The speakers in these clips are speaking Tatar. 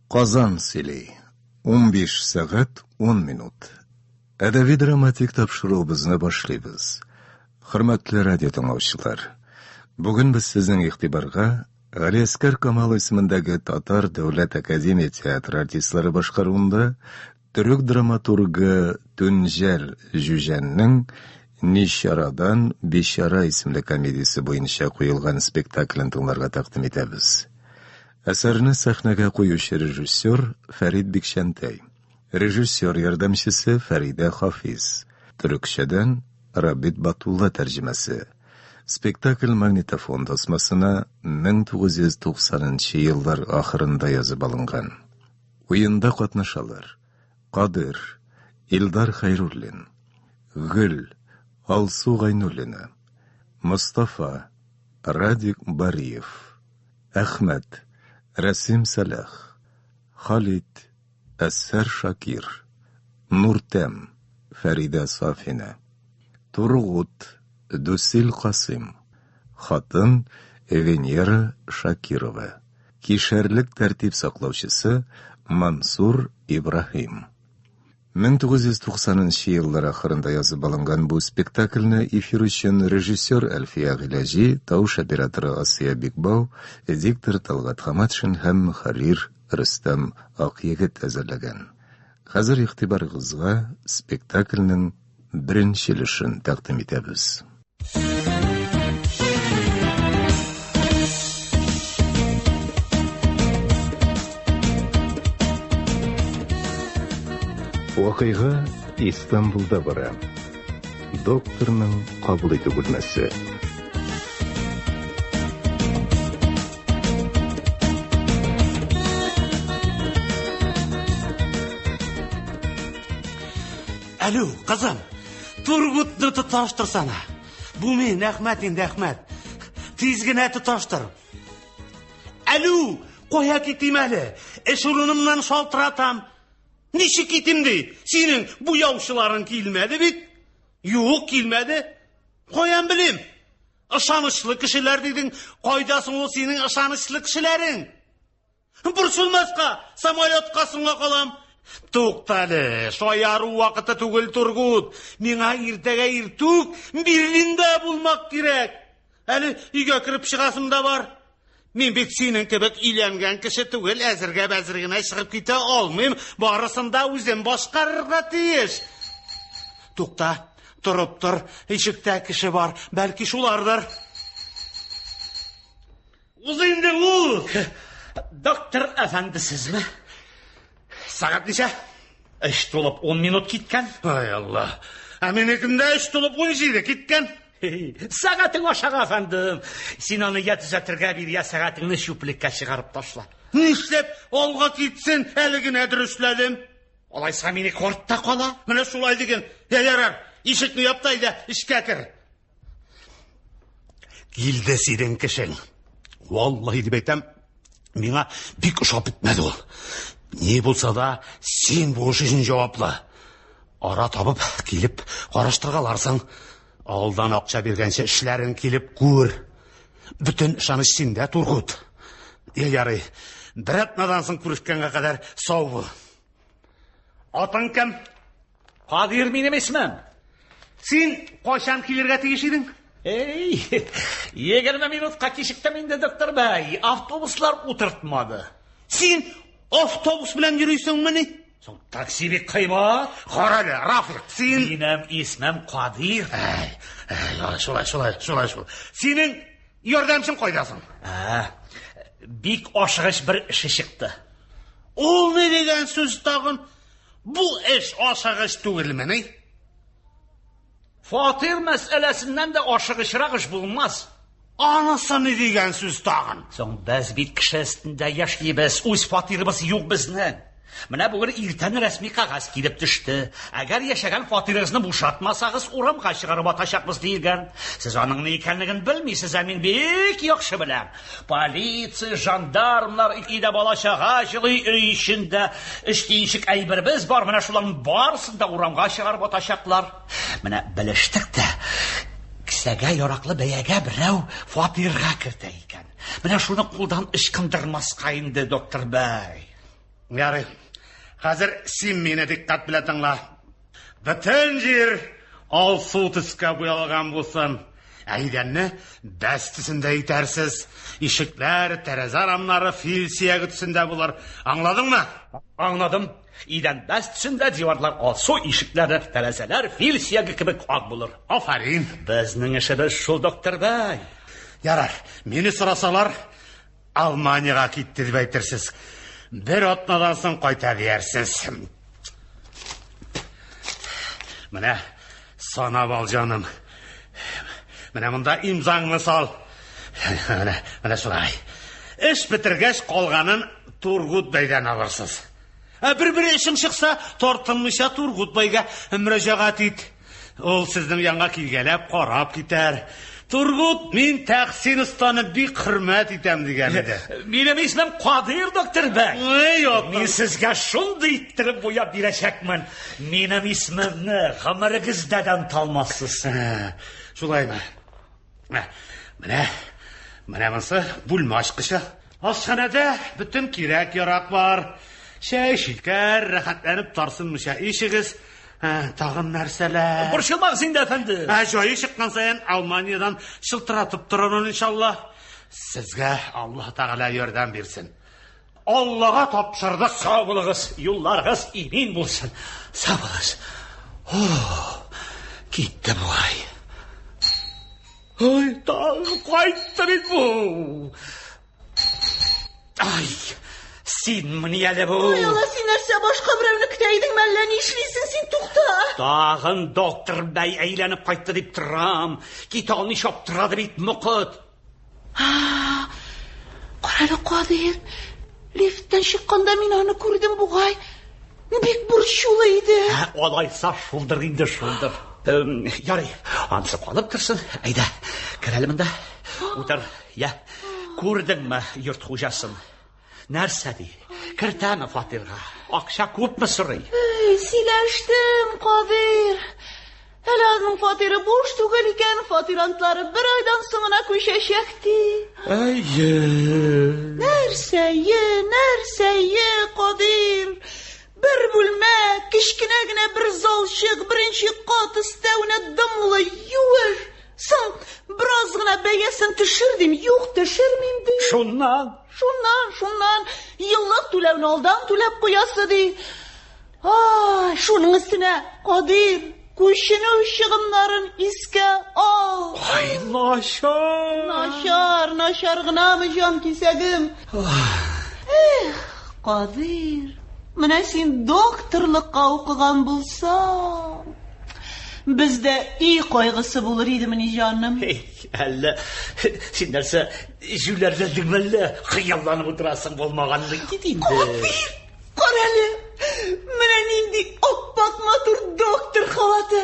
Казан сөйли. 15 сәгать 10 минут. Әдәби драматик тапшыруыбызны башлыйбыз. Хөрмәтле радио тыңлаучылар, бүген без сезнең игътибарга Галиәскәр Камал исемендәге Татар дәүләт академия театры артистлары башкаруында төрек драматургы Түнҗәл Җүҗәннең Ничарадан бичара исемле комедиясе буенча куелган спектаклен тыңларга тәкъдим итәбез. Әсәрне сәхнәгә куючы режиссер Фәрит Бикчәнтәй. Режиссер ярдәмчесе Фәридә Хафиз. Төрекчәдән Рабит Батулла тәрҗемәсе. Спектакль магнитофон тасмасына 1990 нчы еллар ахырында язып алынган. Уенда катнашалар: Кадыр, Илдар Хәйруллин, Гөл, Алсу Гайнуллина, Мостафа, Радик Бариев, Әхмәт, Рәсим Сәлах, Халит, Әсфәр Шакир, Нуртәм, Фәридә Сафина, Тургут, Дүсил Касыйм, Хатын, Венера Шакирова, Кишәрлек тәртип саклаучысы Мансур Ибраһим. 1990 нчы еллар ахырында язып алынган бу спектакльне эфир өчен режиссер Әлфия Гыйләҗи, тавыш операторы Асия Бикбау, диктор Талгат Хаматшин һәм мөхәррир Рөстәм Акъегет әзерләгән. Хәзер игътибарыгызга спектакльнең беренче өлешен тәкъдим итәбез. Вакыйга Истанбулда бара. Докторның кабул итү бүлмәсе. Алло, кызым, Тургутны тоташтырсана. Бу мин, Әхмәт инде, Әхмәт. Тиз генә тоташтыр. Әлү, кая китим әле? Эш урынымнан шалтыратам. Ничек китим ди? Синең буяучыларың килмәде бит. Юк, килмәде. Каян белим? Ышанычлы кешеләр дидең. Кайда соң ул синең ышанычлы кешеләрең? Борчылмаска, самолетка соңга калам. Туктале, шаяру вакыты түгел, Тургут. Миңа иртәгә иртүк Берлинда булмак кирәк. Әле өйгә кереп чыгасым да бар. Мин бит синең кебек өйләнгән кеше түгел, әзергә бәзер генә чыгып китә алмыйм. Барысын да үзем башкарырга тиеш. Тукта, торып тор, ишектә кеше бар, бәлки шулардыр. Уз инде, уз! Доктор әфәнде сезме? Сәгать ничә? Өч тулып ун минут киткән. Ай Алла. Ә минекендә өч тулып ун җиде киткән. Сәгатең ашага, әфәндем. Син аны я төзәтергә бир, я сәгатеңне чүплеккә чыгарып ташла. Нишләп алга китсен, әле генә дөресләдем. Алайса минеке артта кала. Менә шулай диген. Я ярар, ишекне яп та әйдә, эчкә кер. Килде синең кешең. Валлаһи дип әйтәм, миңа бик ошап бетмәде ул. Ни булса да, син бу эш өчен җаваплы. Ара табып, килеп караштыргаларсың. Алдан акча биргәнче эшләрен килеп күр. Бөтен ышаныч синдә, Тургут. Я ярый. Бер атнадан соң күрешкәнгә кадәр сау бул. Атың кем? Кадир минем исемем. Син кайчан килергә тиеш идең? Эй, 20 минутка кичектем инде, доктор бәй. Автобуслар утыртмады. Син автобус белән йөрисеңмени? Соң такси бик кыйбат. Кара әле, Рафик, син... Минем исемем Кадир. Әй, әй, шулай, шулай, шулай, шул. Синең ярдәмчең кайда соң? Ә, бик ашыгыч бер эше чыкты. Ул ни дигән сүз тагын? Бу эш ашыгыч түгелмени? Фатир мәсьәләсеннән дә ашыгычрак эш булмас. Анысы ни дигән сүз тагын? Соң без бит кеше өстендә яшибез, үз фатирыбыз юк безнең. Менә бүген иртән рәсми кәгазь килеп төште. Әгәр яшәгән фатирыгызны бушатмасагыз, урамга чыгарып атачакбыз диелгән. Сез аның ни икәнлеген белмисез, ә мин бик яхшы беләм. Полиция, жандармнар, өйдә бала-чага җылый, өй эчендә өч төенчек әйберебез бар, менә шуларның барысын да урамга чыгарып атачаклар. Менә белештек тә, кесәгә яраклы бәягә берәү фатирга кертә икән. Менә шуны кулдан ычкындырмаска инде, доктор бәй. Ярый. Хәзер син мине дикъкать белән тыңла. Бөтен җир алсу төскә буялган булсын. Ә идәнне бәс төсендә итәрсез. Ишекләр, тәрәзә рамнары фил сөяге төсендә булыр. Аңладыңмы? Аңладым. Идән бәс төсендә, диварлар алсу, ишекләр, тәрәзәләр фил сөяге кебек ак булыр. Афәрин. Безнең эшебез шул, доктор бәй. Ярар, мине сорасалар, Алманиягә китте дип әйтерсез. Бер атнадан соң кайта диярсез. Менә санап ал, җаным. Менә монда имзаңны сал. Менә, менә шулай. Эш бетергәч, калганын Тургут бәйдән алырсыз. Ә бер-бер эшең чыкса, тартынмыйча Тургут байга мөрәҗәгать ит. Ул сезнең янга килгәләп карап китәр. Тургут, мин Тәхсин останы бик хөрмәт итәм дигән иде. Минем исемем Кадыйр, доктор бәй. Эй, Мин сезгә шундый иттереп буяп бирәчәкмен. Минем исемемне гомерегездә дә оныта алмассыз. Шулаймы? Менә, менә монысы бүлмә ачкычы. Ашханәдә бөтен кирәк-ярак бар. Чәй, шикәр, рәхәтләнеп тарсынмыйча эчегез. Тагын нәрсәләр? Борчылмагыз инде, әфәнде. Җае чыккан саен Алманиядән чылтыратып торырмын, иншалла. Сезгә Аллаһ Тәгалә ярдәм бирсен. Аллага тапшырдык. Сау булыгыз, юлларыгыз имин булсын. Сау булыгыз. О, китте бугай. Ой, тагын кайтты бит бу. Ай, синмени әле бу? Ай, Алла, син нәрсә, башка берәүне көтә идеңме әллә? Нишлисең син, тукта. Тагын доктор бәй әйләнеп кайтты дип торам. Китә алмый чаптырады бит мокыт. Карале, Кадыйр, лифттан чыкканда мин аны күрдем бугай. Бик борчулы иде. Ә, алайса шулдыр инде, шулдыр. Ярый, анысы калып торсын. Әйдә, кер әле монда. Утыр, я. Күрдеңме йорт хуҗасын? Нәрсә ди? Кертәме фатирга? Акча күпме сорый? Эй, сөйләштем, Кадыйр. Әле аның фатиры буш түгел икән, фатирантлары бер айдан соң гына күчәчәк ди. Әйе. Нәрсә, е, нәрсә, е, Кадыйр? Бер бүлмә, кечкенә генә бер залчык, беренче кат өстәвенә дымлы, юеш. Соң, бераз гына бәясен төшер дим, юк, төшермим ди. Шуннан? Шуннан, шуннан, еллык түләүне алдан түләп куясы ди. Ай, шуның өстенә, Кадыйр, күченү чыгымнарын искә ал. Ай, начар. Начар, начар гынамы, җан кисәгем? Эх, Кадыйр, менә син докторлыкка укыган булсаң, бездә өй кайгысы булыр идемени, җаным? Эй, әллә син нәрсә, җүләрләндеңме әллә? Хыялланып утырасың булмаганны, кит инде. Кадыйр, карале, менә нинди ап-ак матур доктор халаты.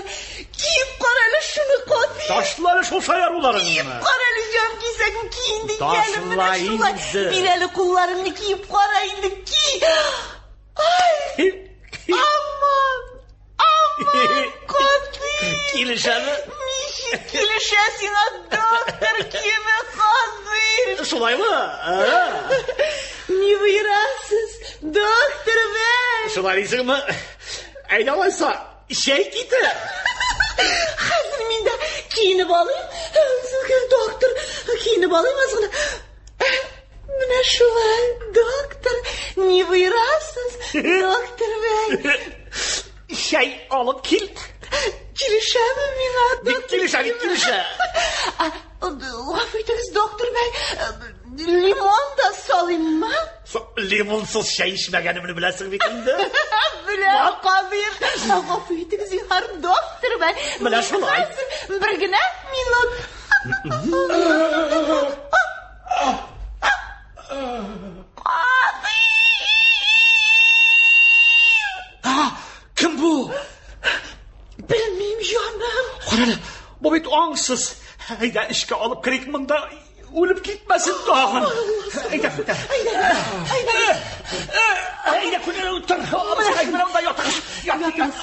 Киеп карале шуны, Кадыйр. Ташла әле шул шаяруларыңны. Киеп карале, җан кисәгем, ки инде, әле менә Ташла шулай. инде. Бир әле кулларыңны, киеп кара инде, ки. Ай, аман, аман, Кадыйр. Килешәме? Ничек килешә сиңа доктор киеме, Кадыйр? Шулаймы? Ни боерасыз, доктор бәй? Шулай дисеңме? Әйдә алайса, чәй китер. Хәзер мин дә киенеп алыйм. Доктор, киенеп алыйм аз гына. Менә шулай, доктор, ни боерасыз, доктор бәй? Чәй алып кил. Килешәме миңа, Бик доктор? килешә, бик килешә. Гафу итегез, доктор бәй, лимон да салыйммы? Лимонсыз чәй эчмәгәнемне беләсең бит инде. Беләм, Кадыйр. Гафу итегез, зинһар, доктор бәй. Менә шулай. Хәзер бер генә минут. Кадыйр! Кем бу? Белмим, җаным. Карале, бу бит аңсыз. Әйдә, эшкә алып керик монда. Үлеп китмәсен тагын. Әйдә, әйдә. Әйдә, күнел утыр. Менә монда ятыгыз. Ят, ят, ят.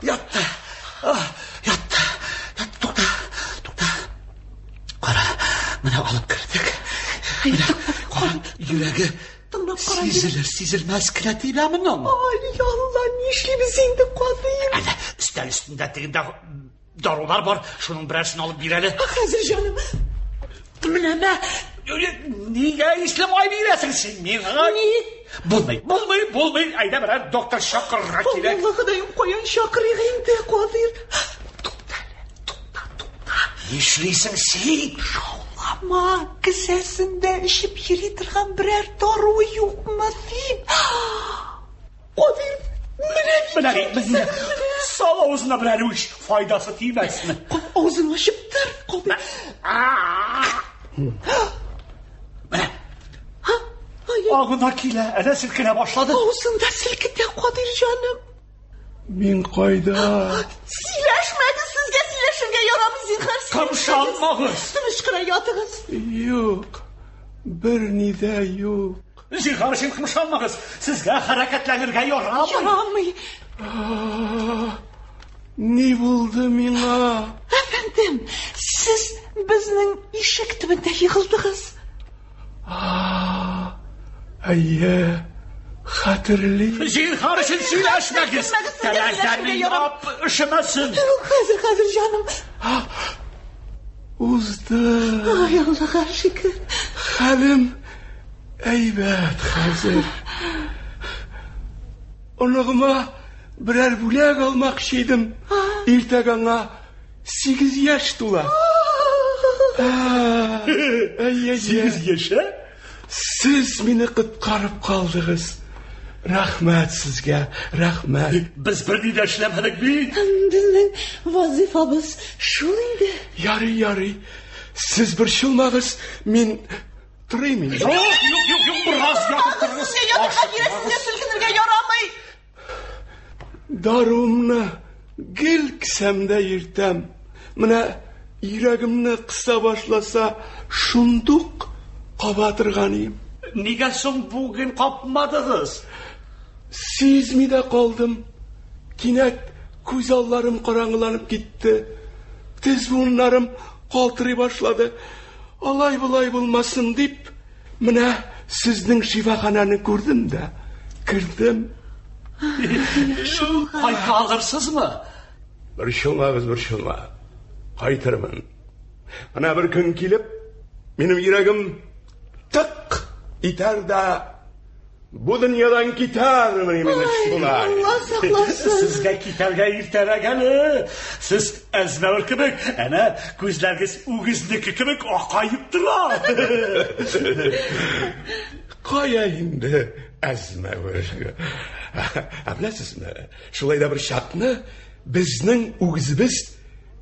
Ят. Ят, тукта, тукта. Кара, менә алып кердек. Менә, кара, йөрәге Тыңлап кара, сизелә. Сизелер-сизелмәс кенә тибә моның. Ай, Алла, нишлибез инде, Кадыйр? Әнә, өстәл өстендә тегендә дарулар бар, шуның берәрсен алып бир әле. Хәзер, җаным. Менә мә. Нигә исле май бирәсең син миңа? Ник? Булмый, булмый, булмый. Әйдә берәр доктор чакырырга кирәк. Алла Ходаем, каян чакырыйк инде, Кадыйр? Тукта әле, тукта, тукта. Нишлисең син? Шаулама, кесәсендә эчеп йөри торган берәр даруы юкмы дип. Кадыйр, менә Менә бит, менә. Сал авызына берәр уч, файдасы тимәсме? Авызын ачып тор, Кадыйр. Менә, Ай, агына килә, әнә селкенә башлады. авызында селкетә, Кадыйр җаным. Мин кайда? Сөйләшмәгез, сезгә сөйләшергә ярамый, зинһар. Кымшанмагыз. Тыныч кына ятыгыз. Юк, берни дә юк. Зинһар өчен кымшанмагыз. Сезгә хәрәкәтләнергә ярамый. Ярамый. Ни булды миңа? Әфәндем, сез безнең ишек төбендә егылдыгыз. Әйе, хәтерлим. Зинһар өчен сөйләшмәгез. Сөйләшмәгез, сезгә Тәрәзәне сөйләшергә ярамый. яп, өшемәсен. Хәзер, хәзер, җаным. Узды. Ай, Аллага шөкер. Хәлем әйбәт хәзер. Оныгыма берәр бүләк алмакчы идем. Иртәгә аңа 8 яшь тула. Әйе, 8 яшь, ә? Сез мине коткарып калдыгыз. Рәхмәт сезгә, рәхмәт. Без берни дә эшләмәдек бит. Безнең вазифабыз шул инде. Ярый, ярый. Сез борчылмагыз, мин торыйм инде. Юк, юк, юк, юк, бераз ятып торыгыз. Сезгә ятырга кирәк, сезгә селкенергә ярамый. Даруымны гел кесәмдә йөртәм. Менә йөрәгемне кыса башласа, шундук каба торган идем. Нигә соң бүген капмадыгыз? Сизми дә калдым. Кинәт күз алларым караңгыланып китте. Тез буыннарым калтырый башлады. Алай-болай булмасын дип, менә сезнең шифаханәне күрдем дә кердем. Кайта алырсызмы? Борчылмагыз, борчылма. Кайтырмын. Менә бер көн килеп, минем йөрәгем тык итәр дә бу дөньядан китәрмен мин шулай. Алла сакласын. Сезгә китәргә иртәрәк әле. Сез әзмәвер кебек, әнә күзләрегез үгезнеке кебек акаеп тора. Кая инде әзмәвер? Ә беләсезме, шулай да бер чакны безнең үгезебез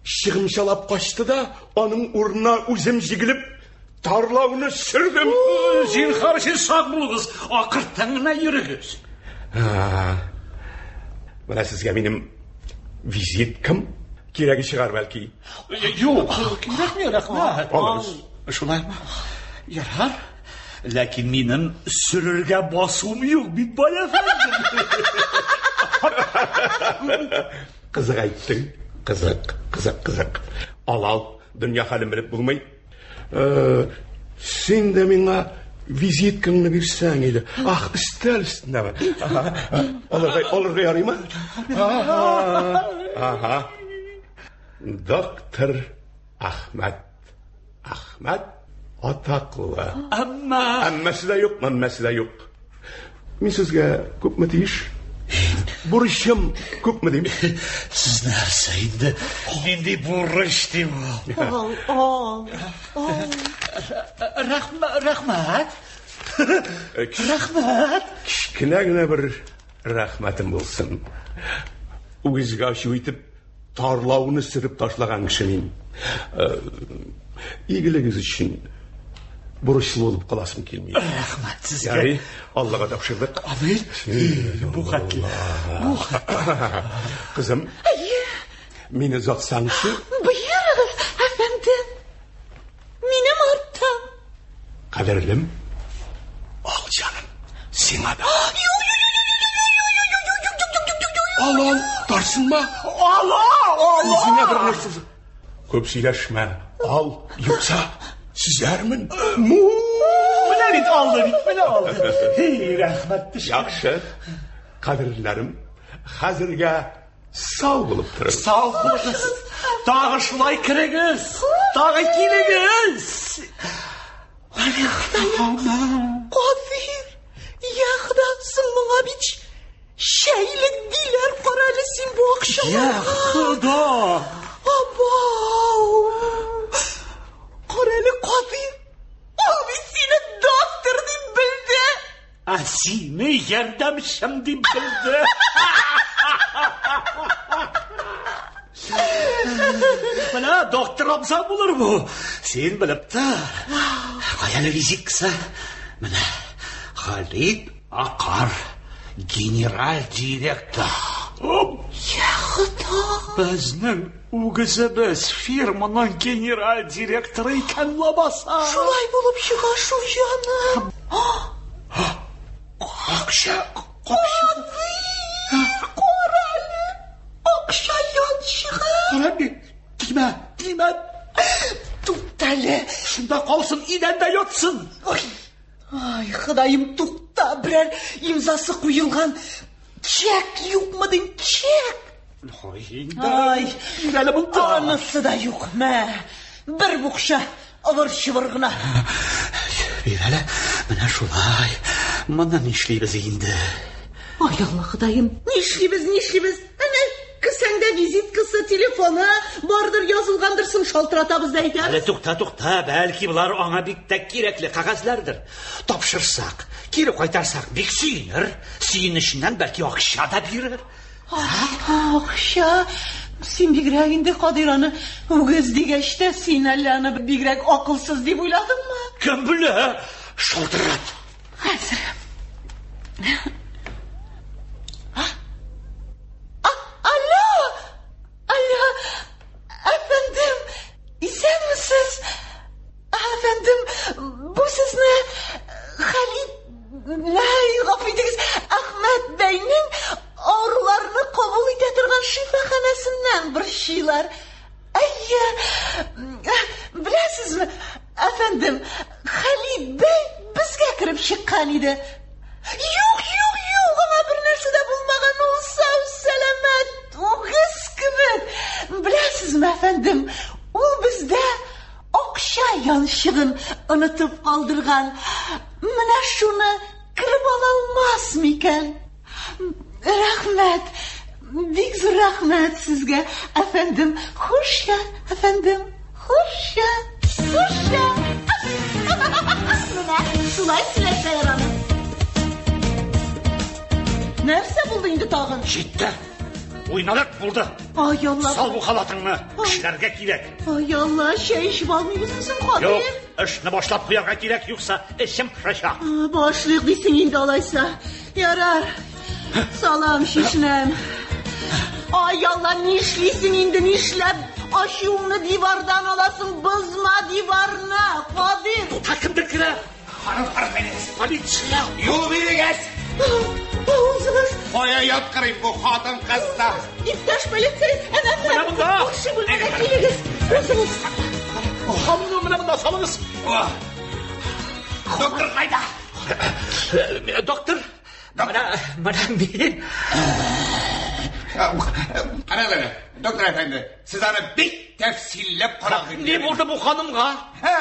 чыгымчалап качты да, аның урынына үзем җигелеп тарлауны сөрдем. Зинһар өчен сак булыгыз, акыртын гына йөрегез. Менә сезгә минем визиткам кирәге чыгар бәлки. Юк, кирәкми, рәхмәт. Алыгыз. Шулаймы? Ярар. Ләкин минем сөрергә басуым юк бит, бай әфәндем. Кызык әйттең. Кызык, кызык, кызык. Ал, ал, дөнья хәлен белеп булмый. Син дә миңа визиткаңны бирсәң иде. Ах, өстәл өстендә. Алырга, алырга ярыймы? Ага. Доктор Әхмәт. Әхмәт атаклы. Әмма Әммәсе дә юк, мәммәсе дә юк. Мин сезгә күпме тиеш? Бурычым күпме дим? Сез нәрсә инде? Нинди бурыч ди ул? Ал, ал, ал. Рәхмәт, рәхмәт. Рәхмәт. Кечкенә генә бер рәхмәтем булсын. Үгезгә ачу итеп тарлауны сөреп ташлаган кеше мин. Игелегез өчен бурычлы булып каласым килми. Рәхмәт сезгә. Ярый, Аллага тапшырдык. Амин. Бу хәтле. Бу хәтле. Кызым, мине озатсаңчы. Боерыгыз, әфәндем. Минем арттан. Кадерлем, ал җаным, сиңа да. Ал, ал, тарсынма. Ала, ала. Үзеңә бер нәрсә. Күп сөйләшмә. Ал, юкса сөзәрмен. Му! Менә. Менә бит алды бит, менә алды. Һей, рәхмәт төшкә. Яхшы, кадерлеләрем, хәзергә сау булып торыгыз. Сау булыгыз. Тагы шулай керегез. Тагы килегез. Кадыйр, я Хода, соң моңа бит чәйлек диләр, карале син бу Я акчаларга. Хода. Абау! Карале, Кадыйр, ул бит сине доктор дип белде. Ә сине ярдәмчем дип белде. Менә доктор абза булыр бу. Син белеп тор. Кая әле визиткасы? Менә Халид Акар, генераль директор. Оп! Я Хода! Безнең үгезебез фирманың генераль директоры икән лабаса. Шулай булып чыга шул җаным. Акча, Кадыйр, карале, акча янчыгы. Кара тимә, тимә. Туктале. Шунда калсын, идәндә ятсын. Ай, ай, Ходаем, тукта, берәр имзасы куелган чек юкмы дим, чек. Ай, инде. Ай, Бир әле монда. Анысы да юк, мә. Бер букча ывыр-чывыр гына. Бир әле, менә шулай. Моны нишлибез инде? Ай, Алла Ходаем, нишлибез, нишлибез? Әнә, кесәңдә визиткасы, телефоны бардыр, язылгандыр, соң шалтыратабыз да Әле әйтәбез. тукта, тукта, бәлки болар аңа бик тә кирәкле кәгазьләрдер. Тапшырсак, кире кайтарсак, бик сөенер. Сөенеченнән бәлки акча да бирер. Акча, син бигрәк инде Кадыйр аны үгез дигәч тә, син әллә аны бигрәк акылсыз дип уйладыңмы? Кем белә? Шалтырат. Хәзер. Алло! Алло! Әфәндем, исәнмесез? Әфәндем, бу сезне Халид, Әй, гафу итегез, Әхмәт бәйнең авыруларны кабул итә торган шифаханәсеннән борчыйлар. Әйе, беләсезме, әфәндем, Халид бәй безгә кереп чыккан иде. Юк, юк, юк, аңа бер нәрсә дә булмаган, ул сау сәламәт, үгез кебек. Беләсезме, әфәндем, ул бездә акча янчыгын онытып калдырган. Менә шуны кереп ала алмас микән? Рәхмәт, бик зур рәхмәт сезгә, әфәндем. Хуш я, әфәндем, хуш я, хуш я. Менә шулай сөйләшәләр аны. Нәрсә булды инде тагын? Җитте. Уйнадык булды. Ай Алла. Сал бу халатыңны. Эшләргә кирәк. Ай Алла, чәй эчеп алмыйбызмы соң, Кадыйр? Юк, эшне башлап куярга кирәк, юкса эчем пошачак. Башлыйк дисең инде алайса. Ярар. Салам чишенәм. Ай Алла, нишлисең инде, нишләп? Ачуыңны дивардан аласың, бозма диварны, Кадыйр. Тукта, кемдер керә. Полиция. Юл бирегез! Узыгыз. Кая яткырыйм бу хатын кызны? Иптәш полицей, әнә Менә монда. Күрше бүлмәгә килегез. Узыгыз. Ханымны менә монда салыгыз. Доктор кайда? Доктор, менә менә мин. Карагыз әле, доктор әфәнде, сез аны бик тәфсилләп карагыз. Ни булды бу ханымга? Һә,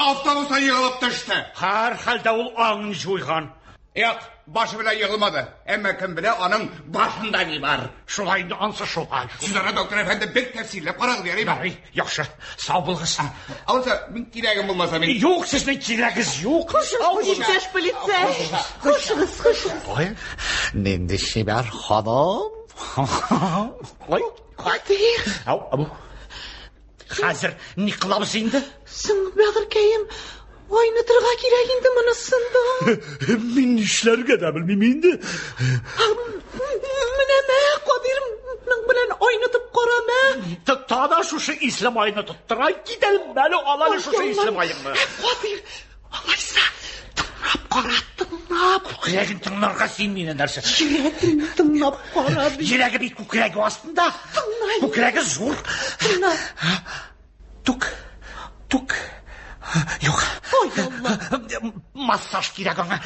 автобустан егылып төште. Һәр хәлдә ул аңын җуйган. Юк, башы белән егылмады. Әмма кем белә, аның башында ни бар. Шулай инде ансы шулай. Сез аны доктор әфәнде бик тәфсилләп карагыз, ярыймы? Ярый, яхшы. Сау булыгыз. Алайса, мин кирәгем булмаса мин. Юк, сезнең кирәгегез юк. Сау булыгыз. Иптәш полицей. Хушыгыз, хушыгыз. Ой, нинди чибәр ханым. Ой, Кадыйр. ау, ау. Хәзер ни кылабыз инде? Соң, бәгырькәем, айнытырга кирәк инде монысын да. Мин нишләргә дә белмим инде. Менә мә, Кадыйр, моның белән айнытып кара мә. Тота да шушы исле майны тоттыра китәлем әле ал әле шушы исле маеңны. Кадыйр, алайса, тыңлап кара, тыңлап. Күкрәген тыңларга син мине нәрсә? Йөрәген тыңлап кара. Йөрәге бит күкрәге астында. Тыңла. Күкрәге зур. Тыңла. Тук, тук. Юк. Ой, Алла. Массаж кирәк аңа.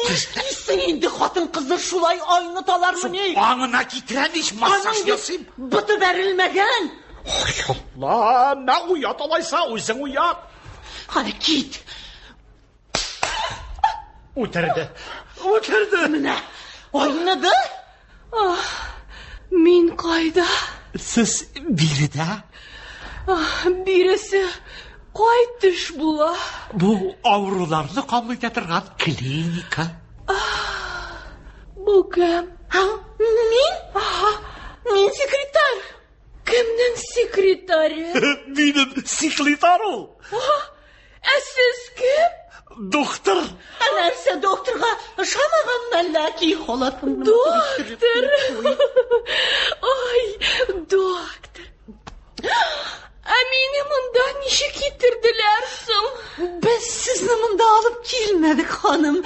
Нишлисең инде, хатын-кызны шулай айныталармыни? Аңына китерәм ич, массаж Аның бит ясыйм. Боты бәрелмәгән. Ой, Алла, мә уят алайса, үзең уят. Кара, кит. Үтерде. Үтерде. Менә айныды. Ах, мин кайда? Сез биредә? Ах, биресе кай төш була? Бу авыруларны кабул итә торган клиника. Бу кем? Ха, мин? Мин секретарь. Кемнең секретаре? Минем секретарь ул. Ә сез кем? Доктор. Ә нәрсә, докторга ышанмаганмы әллә? Ки халатыңны Доктор! Ай, доктор! Ә мине монда ничек китерделәр соң? Без сезне монда алып килмәдек, ханым.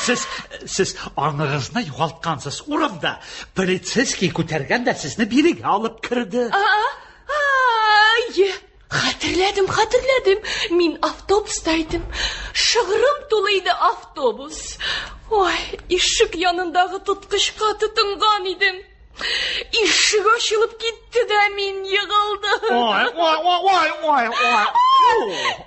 Сез, сез аңыгызны югалткансыз. Урамда полицейский күтәргән дә сезне бирегә алып керде. Ай, хәтерләдем, хәтерләдем. Мин автобуста идем. Шыгрым тулы иде автобус. Ой, ишек янындагы тоткычка тотынган идем. Ишек ачылып китте дә мин егылдым. Ой, ой, ой, ой, ой, ой.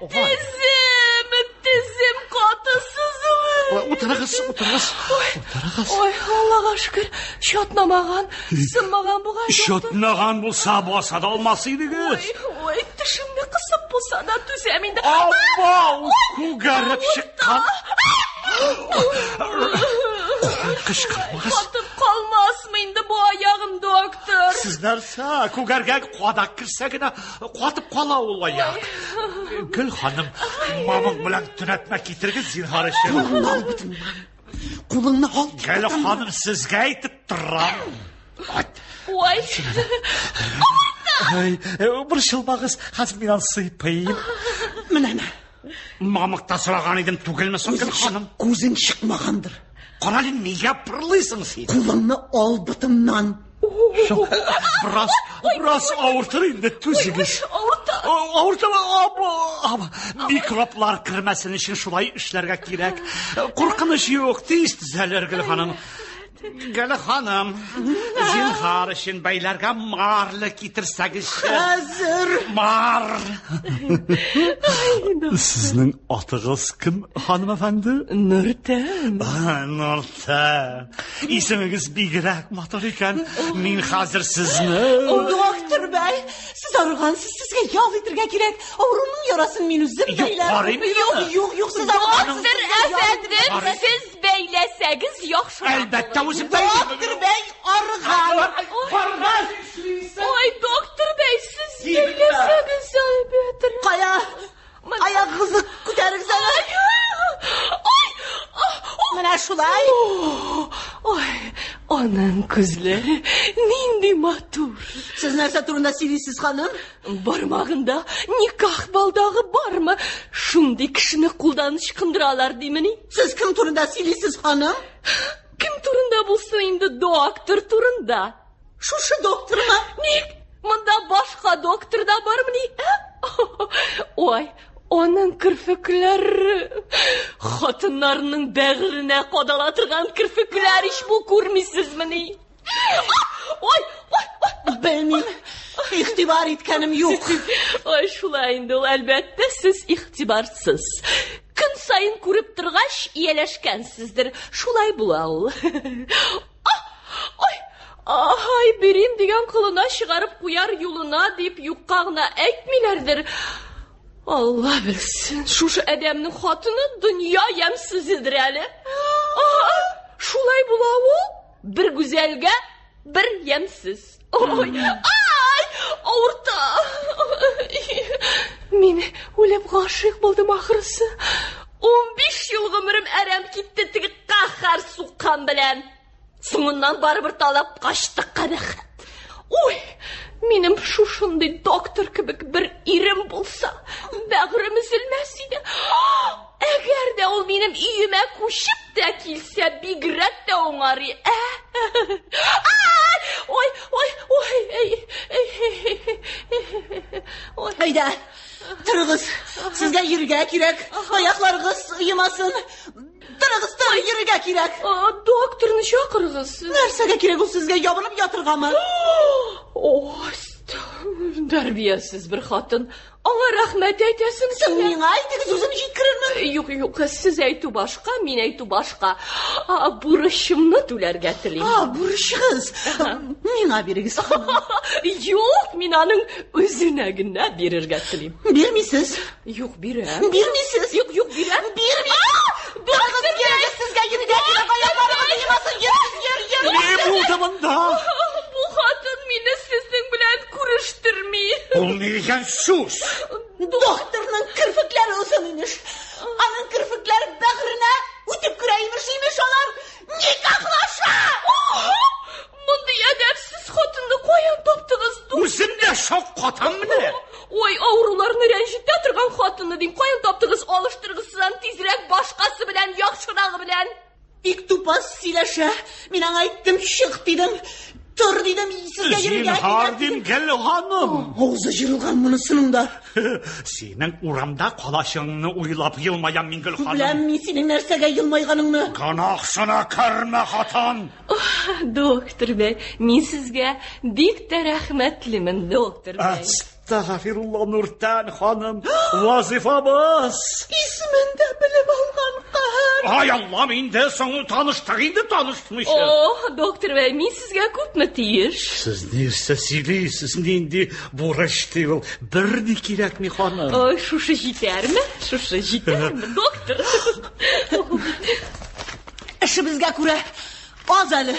Ой. Тезем, тезем каты сызылып. Ой, утырыгыз, утырыгыз. Утырыгыз. Ой, Аллага шөкер, чатнамаган, сынмаган бугай. доктор. Чатнаган булса баса да алмас идегез. Ой, ой, тешемне кысып булса да түзәм инде. Абау, күгәреп чыккан. Кычкырмагыз. Катып калмасмы инде бу аягым, доктор? Сез нәрсә, күгәргән кадак керсә генә катып кала ул аяк. Гөл ханым, мамык белән төнәтмә китерегез зинһар өчен. Кулыңны ал битемнән. Кулыңны ал. Гөл ханым, сезгә әйтеп торам. Ой, Ай, борчылмагыз, хәзер мин аны сыйпыйм. Менә, менә. Мамыкта сораган идем түгелме соң, Гөл ханым? Күзең чыкмагандыр. Кара әле, нигә пырлыйсың син? Кулыңны ал битемнән. Бераз, бераз авыртыр инде, түзегез. авырта. Авырта, микроблар кермәсен өчен шулай эшләргә кирәк. Куркыныч юк, тиз төзәлер, Гөл ханым. Гөл ханым, зинһар өчен бәйләргә марля китерсәгезче. Хәзер. Мар. Сезнең атыгыз кем, ханым әфәнде? Нуртән. Нуртән. Исемегез бигрәк матур икән. Мин хәзер сезне... Доктор бәй, сез арыгансыз, сезгә ял итәргә кирәк. Авыруның ярасын мин үзем Юк, бәйләрмен. карыйм мин Юк, аны. юк, юк, сез арыгансыз. Доктор сезгә ял әфәндем, Карый. сез бәйләсәгез яхшырак Әлбәттә, булыр. үзем бәйлим. Доктор бәй арыган. Ой, доктор бәй, сез бәйләсәгез әйбәтрәк. Кая? Аягыгызны күтәрегез әле. Ай! Менә шулай. Ой, аның күзләре нинди матур. Сез нәрсә турында сөйлисез, ханым? Бармагында никах балдагы бармы? Шундый кешене кулдан ычкындыралар димени? Сез кем турында сөйлисез, ханым? Кем турында булсын инде, доктор турында. Шушы доктормы? Ник? Монда башка доктор да бармыни? Ә? Ой, аның керфекләре хатыннарның бәгыренә кадала торган керфекләр ич бу, күрмисезмени? Ой, ой, ой. Белмим. Игътибар иткәнем юк. Ой, шулай инде ул, әлбәттә, сез игътибарсыз. Көн саен күреп торгач, ияләшкәнсездер. Шулай була ул. А, ой, ай, бирим дигән кулына чыгарып куяр юлына дип юкка гына әйтмиләрдер. Алла белсен, шушы адәмнең хатыны дөнья ямьсезедер әле. А, шулай була ул. Бер гүзәлгә бер ямьсез. Ой, ай, авырта. Мин үлеп гашыйк булдым ахрысы. 15 ел гомерем әрәм китте теге каһәр суккан белән. Соңыннан барыбер талап качты кабахәт. Ой, минем шушындый доктор кебек бер ирем булса, бәгырем өзелмәс иде. Әгәр дә ул минем өемә күчеп тә килсә, бигрәк тә уңар. Ә? Ай! Ой, ой, ой, эй, эй, эй, ой. Әйдә, торыгыз. Сезгә йөрергә кирәк. Аякларыгыз оемасын. Торыгыз, тор, йөрергә кирәк. Докторны чакырыгыз. Нәрсәгә кирәк ул сезгә ябынып ятыргамы? Ой, тәрбиясез бер хатын. Аңа рәхмәт әйтәсең Соң миңа әйтегез, үзем җиткерермен. Юк, юк, сез әйтү башка, мин әйтү башка. Бурычымны түләргә телим. А, бурычыгыз. Миңа бирегез, ханым. Юк, мин аның үзенә генә бирергә телим. Бирмисез. Юк, бирәм. Бирмисез. Юк, юк, бирәм. Бирмисез. Торыгыз, йөрегез, сезгә йөрергә кирәк. Аякларыгыз оемасын. Йөрегез, йөр, йөр. Ни булды монда? Бу хатын мине сезнең белән күрештерми. Ул ни дигән сүз? Докторның керфекләре озын имеш. Аның керфекләре бәгыренә үтеп керә имеш, имеш алар никахлаша. Мондый әдәпсез хатынны каян таптыгыз, доктор? Үзем дә шаккатам менә. Ой, авыруларны рәнҗетә торган хатынны дим. Каян таптыгыз? Алыштырыгыз сез аны тизрәк башкасы белән, яхшырагы белән. Бик тупас сөйләшә. Мин аңа әйттем, чык дидем. Тор дидем, сезгә йөрергә Зинһар кирәк дим, дидем. Гөл ханым. Авызы җырылган монысының да. Синең урамда калачыңны уйлап елмаям мин, Гөл ханым. Беләм мин синең нәрсәгә елмайганыңны. Гөнаһсына кермә, хатын. Доктор бәй, мин сезгә бик тә рәхмәтлемен, доктор бәй. Әстәгъфирулла, Нуртән ханым. Вазифабыз. Исемен дә белеп алган каһәр. Ай Аллам, инде соң таныштык инде танышмыйча. О, доктор бәй, мин сезгә күпме тиеш? Сез нәрсә сөйлисез? Нинди бурыч ди ул? Бер ни кирәкми, ханым. Ой, шушы җитәрме? Шушы җитәрме, доктор? Эшебезгә күрә аз әле.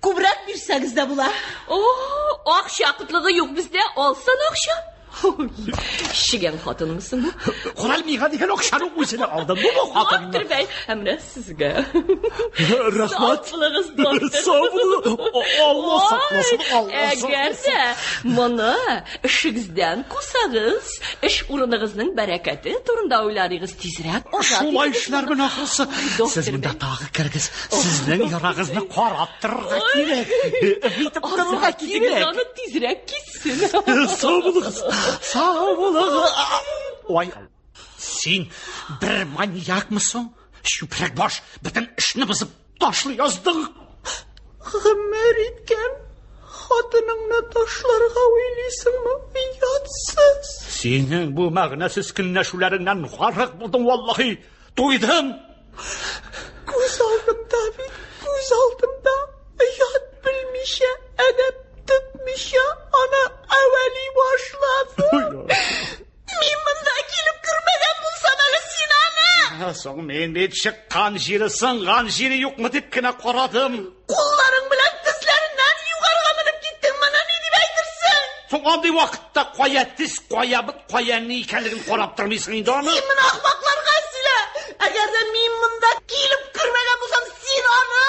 Күбрәк бирсәгез дә була. О, акча кытлыгы юк бездә, алсын акча. Ой, Чегән хатынмысың бу? Корал миңа дигән акчаны үзенә алды. Бу бу хатын. Доктор бәй, ә менә сезгә. Рәхмәт. Сау булыгыз, доктор. Сау булыгыз. Алла сакласын, Алла Әгәр сакласын. дә моны эшегездән кусагыз, эш урыныгызның бәрәкәте турында уйларыгыз тизрәк. азат Шулай итегез эшләрмен ахрысы. Доктор Сез монда бәй. тагы керегез. Сезнең ярагызны карап торырга кирәк. Битеп торырга Азат итегез кирәк. аны тизрәк киссен. Сау булыгыз. Сау булыгыз. Ой, син бер маньякмысың? Чүпрәк баш, бөтен эшне бозып ташлый яздың. Гомер иткән хатыныңны ташларга уйлыйсыңмы? Оятсыз. Синең бу мәгънәсез көнләшүләреңнән гарык булдым валлаһи. Туйдым. Күз алдымда бит, күз алдымда оят белмичә, әдәп тотмыйча аны әвәли башлады. Мин монда килеп кермәгән булсам әле син аны Соң мин бит чыккан җире сынган җире юкмы дип кенә карадым. кулларың белән тезләреннән югарыга менеп киттең. Моны ни дип әйтерсең? Соң андый вакытта кая тез, кая бот, кая ни икәнлеген карап тормыйсың инде аны. Син моны ахмакларга сөйлә. Әгәр дә мин монда килеп кермәгән булсам, син аны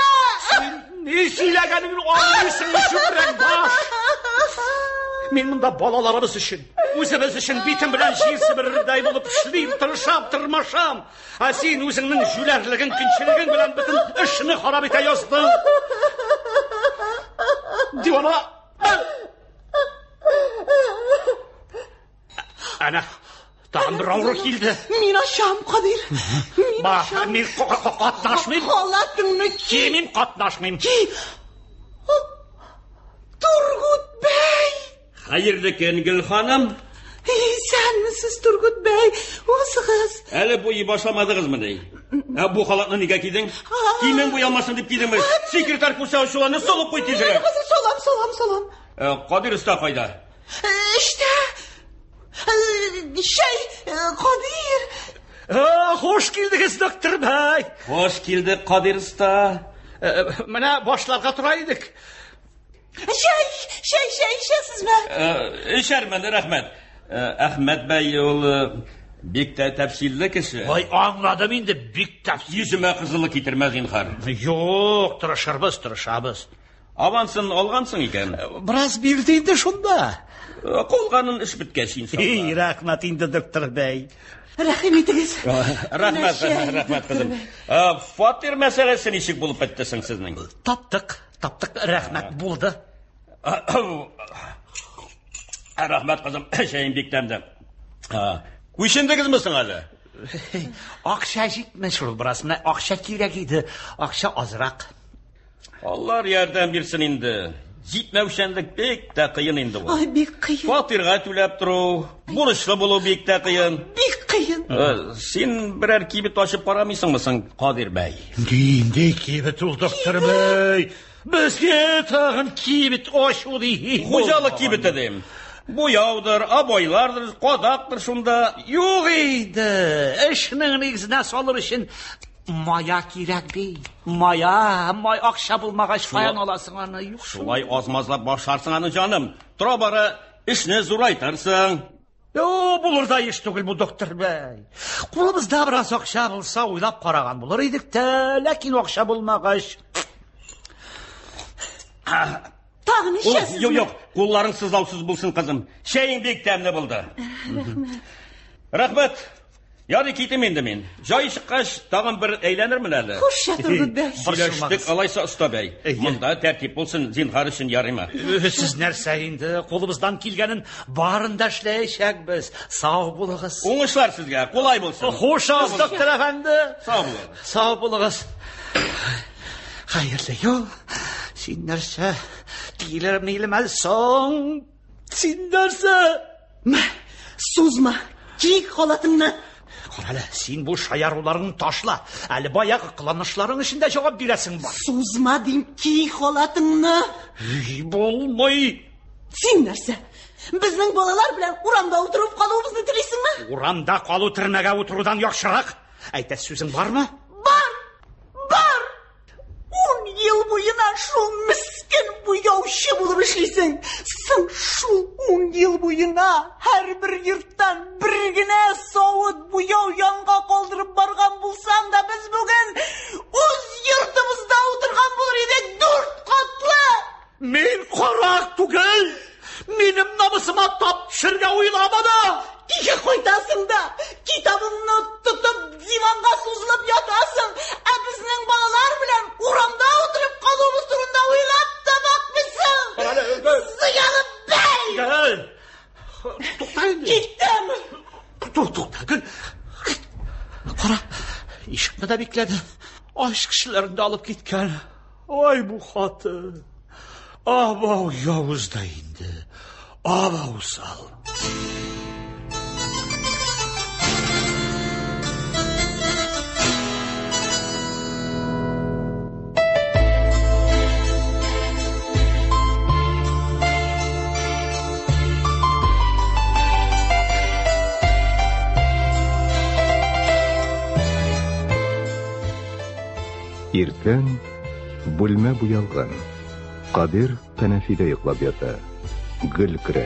Ни сөйләгәнеңне аңлыйсыңмы, чүпрәк баш? Мин монда балаларыбыз өчен, үзебез өчен битем белән җир себерердәй булып эшлим, тырышам, тырмашам. Ә син үзеңнең җүләрлегең, көнчелегең белән бөтен эшне харап итә яздың. Дивана! Әнә, тагын бер авыру килде. Мин ачам, Кадир. Мин Ба, ачам. мин катнашмыйм. Халатыңны ки. Кимим, катнашмыйм. Ки. Тургут бәй. Хәерле көн, Гөл ханым. Исәнмесез, Тургут бәй. Узыгыз. Әле бу башламадыгызмы ни? Ә бу халатны нигә кидең? Киемең буялмасын дип кидеңме? Секретарь күрсә ачуланыр, салып куй тизрәк. Хәзер салам, салам, салам. Кадир уста кайда? Эштә. Чәй, Кадир. Хуш килдегез, доктор бәй. Хош килдек, Кадир уста. Менә башларга тора идек. Чәй, чәй, чәй эчәсезме? Эчәрмен, рәхмәт. Әхмәт бәй ул бик тә тәфсилле кеше. Ой, аңладым инде, бик тәфсил. Йөземә кызыллык китермә, зинһар. Юк, тырышырбыз, тырышабыз. Авансын алгансың икән. Бераз бирде инде шунда. Калганын эш беткәч иншалла. Эй, рәхмәт инде, доктор бәй. Рәхим итегез. Рәхмәт, Менә чәй, рәхмәт доктор кызым. бәй. Фатир мәсьәләсе ничек булып бетте соң сезнең? Таптык, таптык, рәхмәт булды. Рәхмәт, кызым, чәең бик тәмле. Күчендегезме соң әле? Акча җитми шул бераз. Менә акча кирәк иде. Акча азрак. Аллар ярдәм бирсен инде. Җитмәүчәнлек бик тә кыен инде ул. Ай, бик кыен. Фатирга түләп тору, бурычлы булу бик тә кыен. Бик кыен. Син берәр кибет ачып карамыйсыңмы соң, Кадир бәй? Нинди кибет ул, доктор бәй? Безгә тагын кибет ачу ди. Хуҗалык кибете дим. Буяудыр, обойлардыр, кадактыр шунда. Юк инде. Эшнең нигезенә салыр өчен мая кирәк бит. Мая, май акча булмагач каян аласың аны? Юк шул. Шулай аз-мазлап башларсың аны, җаным. Тора бара эшне зурайтырсың. Йо, булыр да эш түгел бу, доктор бәй. Кулыбызда бераз акча булса, уйлап караган булыр идек тә, ләкин акча булмагач. Тагын эчәсезме? Юк, юк, кулларың сызлаусыз булсын, кызым. Чәең бик тәмле булды. Рәхмәт. Рәхмәт. Ярый, китим инде мин. Җай чыккач, тагын бер әйләнермен әле. Хуш, Тургут бәй. Сөйләштек, алайса, оста бәй. Монда тәртип булсын, зинһар өчен ярыймы? Сез нәрсә инде, кулыбыздан килгәнен барын да эшләячәкбез. Сау булыгыз. Уңышлар сезгә, кулай булсын. Хушыгыз, доктор әфәнде. Сау булыгыз. Сау булыгыз. Хәерле юл. Син нәрсә? Тилер милемә соң. Син нәрсә? Мә, сузма. Ки халатыңны. Карале, син бу шаяруларыңны ташла. Әле баягы кыланышларың өчен дә җавап бирәсең бар. Сузма дим, ки халатыңны. Булмый. Син нәрсә? Безнең балалар белән урамда утырып калуыбызны телисеңме? Урамда калу төрмәгә утырудан яхшырак. Әйтә сүзең бармы? Бар! Бар! 10 ел буена шул мескен буяучы булып эшлисең. Соң шул 10 ел буена һәрбер йорттан бер генә савыт буяу янга калдырып барган булсаң да, без бүген үз йортыбызда утырган булыр идек, 4 катлы. Мин карак түгел. Минем намусыма тап төшергә уйлама да. Өйгә кайтасың да, китабыңны тотып диванга сузылып ятасың, ә безнең балалар белән урамда утырып калуыбыз турында уйлап та бакмыйсың. Зыялы бәй! Гөл! Тукта инде. Киттем! Тукта, Гөл. Кара, ишекне дә бикләде. Аш кешеләрен дә алып киткән. Ай, бу хатын. Абау явыз да инде. Абау усал. Иртән бүлмә буялган. Кадир кәнәфидә йоклап ята. Гөл керә.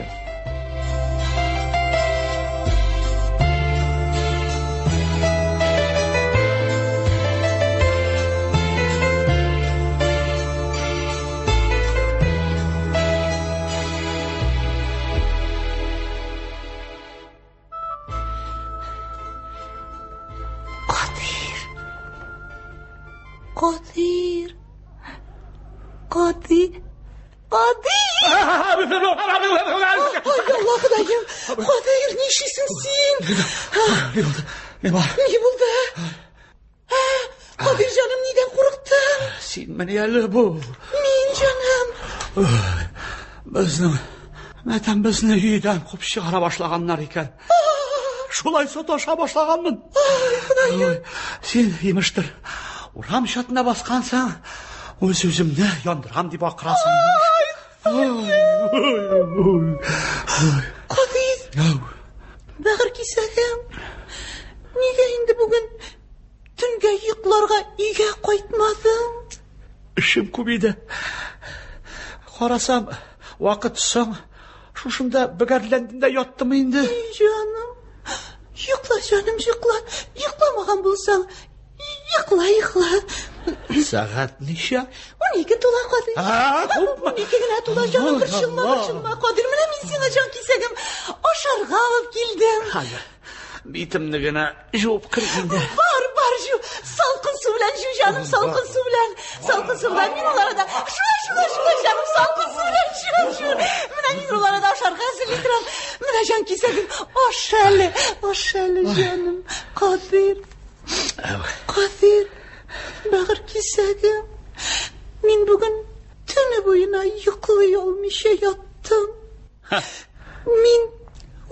Кадир. Кадир. Кадир. Кадир! Ай, Алла Ходаем! Кадир, нишлисең син? Ни булды? Ни бар? Ни булды? Кадир җаным, нидән курыктың? Син менә әле бу. Мин җаным. Безнең Мәтәм безне өйдән куып чыгара башлаганнар икән. Шулай саташа башлаганмын. Ай, Ходаем. Син, имештер, урам чатына баскансың, үз үземне яндырам дип акырасың. Ай, Кадир. Бәгырь кисәгем. Нигә инде бүген төнгә йокларга өйгә кайтмадың? Эшем күп иде. Карасам, вакыт соң. Шушында бөгәрләндем дә яттым инде. Җаным, йокла, җаным, йокла. Йокламаган булсаң, йокла, йокла. Сәгать ничә? 12 тула, Кадир. Күпме? 12 генә тула, җаным, борчылма, борчылма. Кадир, менә мин сиңа җан кисәгем ашарга алып килдем. Хәзер битемне генә жуып кер инде. Бар, бар. Бар җу, салкын су белән җу, җаным, салкын су белән. Салкын су белән мин ул арада. Шулай, шулай, шулай, җаным, салкын су белән җу, җу. Менә мин ул арада ашарга әзерли торам. Менә җан кисәгем, аша әле, аша әле, җаным. Кадыйр. Кадыйр, бәгырь кисәгем. Мин бүген төне буена йоклый алмыйча яттым. Мин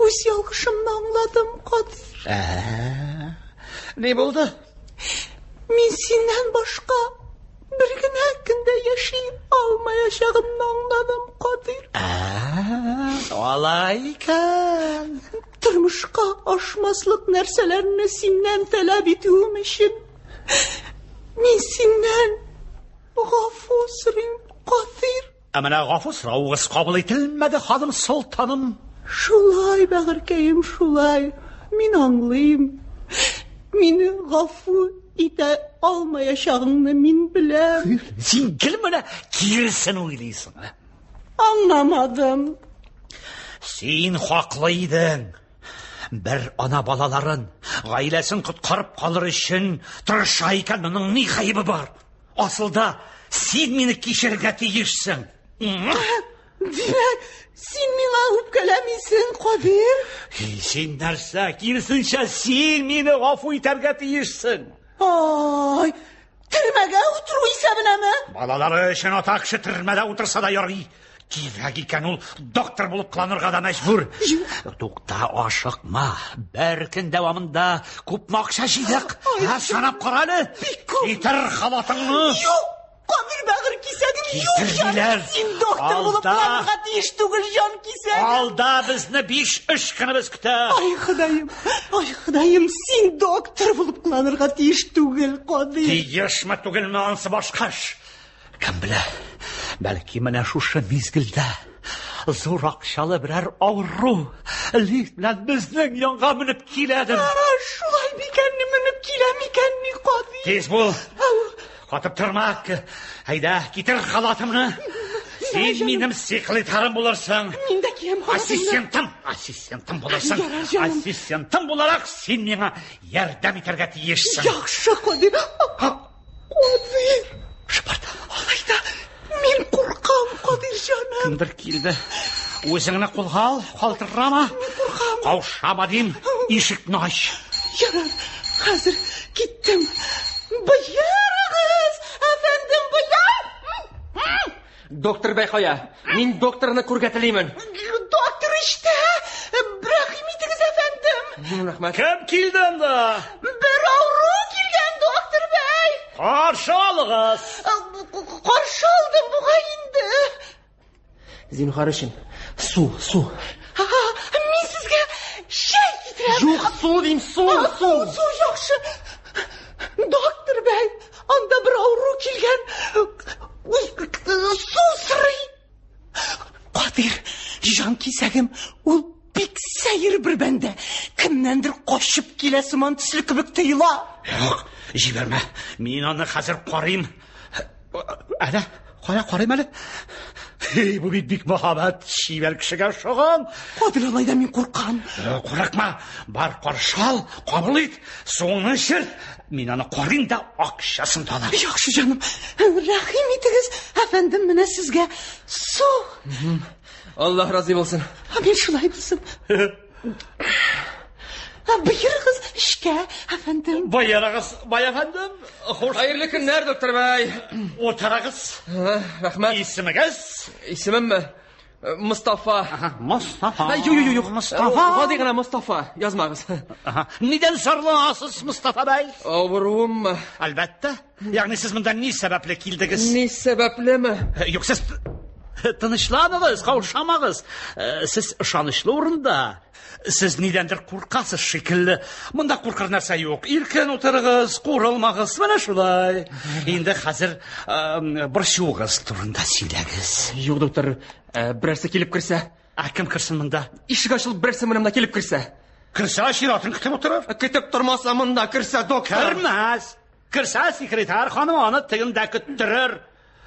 үз ялгышымны аңладым, Кадыйр. Ә, ни булды? Мин синнән башка бер генә көн дә яши алмаячагымны аңладым, Кадыйр. Ә, алай икән. Тормышка ашмаслык нәрсәләрне синнән таләп итүем өчен мин синнән гафу сорыйм, Кадыйр. Ә менә гафу соравыгыз кабул ителмәде, ханым солтаным. Шулай, бәгырькәем, шулай. Мин аңлыйм. Мине гафу итә алмаячагыңны мин беләм. Син гел менә киресен уйлыйсың. Аңламадым. Син хаклы идең. Бер ана балаларын, гаиләсен коткарып калыр өчен тырыша икән, моның ни гаебе бар? Асылда син мине кичерергә тиешсең. Димәк, син миңа үпкәләмисең, Кадир? Син нәрсә? Киресенчә, син мине гафу итәргә тиешсең. Ай, төрмәгә утыру исәбенәме? Балалары өчен ата кеше төрмәдә утырса да ярый. Кирәк икән ул доктор булып кыланырга да мәҗбүр. Тукта, ашыкма. Бер көн дәвамында күпме акча җыйдык? Ә, санап кара әле. Бик күп. Китер халатыңны. Юк, Кадир бәгырь кисәгем, юк, Китер җаным. диләр. Син доктор булып Алда. кыланырга тиеш түгел, җан кисәгем. Алда безне биш эш көнебез көтә. Ай, Ходаем, ай, Ходаем, син доктор булып кыланырга тиеш түгел, Кадир. Тиешме түгелме ансы башка эш. Кем белә, бәлки менә шушы мизгелдә зур акчалы берәр авыру лифт белән безнең янга менеп киләдер. А, шулай микәнни, менеп килә микәнни, Кадир? Тиз бул. Катып торма. Әйдә, китер халатымны. Син минем секретарым булырсың. Мин дә киям халатымны. Ассистентым, ассистентым булырсың. Ярар, җаным. Ассистентым буларак син миңа ярдәм итәргә тиешсең. Яхшы, Кадир. Кадир. Шыпырт. Алай да мин куркам, Кадир җаным. Кемдер килде. Үзеңне кулга ал, калтырама. Куркам. Каушама дим, ишекне ач. Ярар, хәзер киттем. Боерыгыз, әфәндем, боер. Доктор бәй кая? Мин докторны күргә телимен. Доктор эштә. Рәхим итегез, әфәндем. Рәхмәт. Кем килде анда? Бер авыру килгән, доктор бәй. Каршы алыгыз. Каршы алдым бугай инде. Зинһар өчен. Су, су. Мин сезгә чәй китерәм. Юк, су дим, су, су. Су яхшы. Доктор бәй, анда бер авыру килгән. Су сорый. Кадир, җан кисәгем, ул бик сәер бер бәндә. Кемнәндер качып килә сыман төсле кебек тоела. Юк, җибәрмә. Мин аны хәзер карыйм. Әнә, кая карыйм әле. Эй, бу бит бик мәһабәт, чибәр кешегә охшаган. Кадир, алай да мин куркам. Курыкма, бар каршы ал, кабул ит, суыңны эчер. Мин аны карыйм да акчасын да алам. Яхшы, җаным. Рәхим итегез, әфәндем, менә сезгә су. Аллаһ разый булсын. Мин шулай булсын. Боерыгыз эшкә, әфәндем. Боерыгыз, бай әфәндем. Хуш. Хәерле көннәр, доктор бәй. Утырыгыз. Рәхмәт. Исемегез? Исемемме? Мостафа. Мостафа. Юк, юк, юк. Мостафа. Гади генә Мостафа. Язмагыз. Нидән зарланасыз, Мостафа бәй? Авыруыммы? Әлбәттә. Ягъни сез монда ни сәбәпле килдегез? Ни сәбәплеме? Юк, сез тынычланыгыз, каушамагыз. Сез ышанычлы урында. Сез нидәндер куркасыз шикелле. Монда куркыр нәрсә юк. Иркен утырыгыз, курылмагыз. Менә шулай. Инде хәзер борчуыгыз турында сөйләгез. Юк, доктор, берәрсе килеп керсә. Ә кем керсен монда? Ишек ачылып берәрсе менә монда килеп керсә. Керсә, чиратын көтеп утырыр. Көтеп тормаса монда керсә, доктор. Кермәс. Керсә, секретарь ханым аны тегендә көттерер.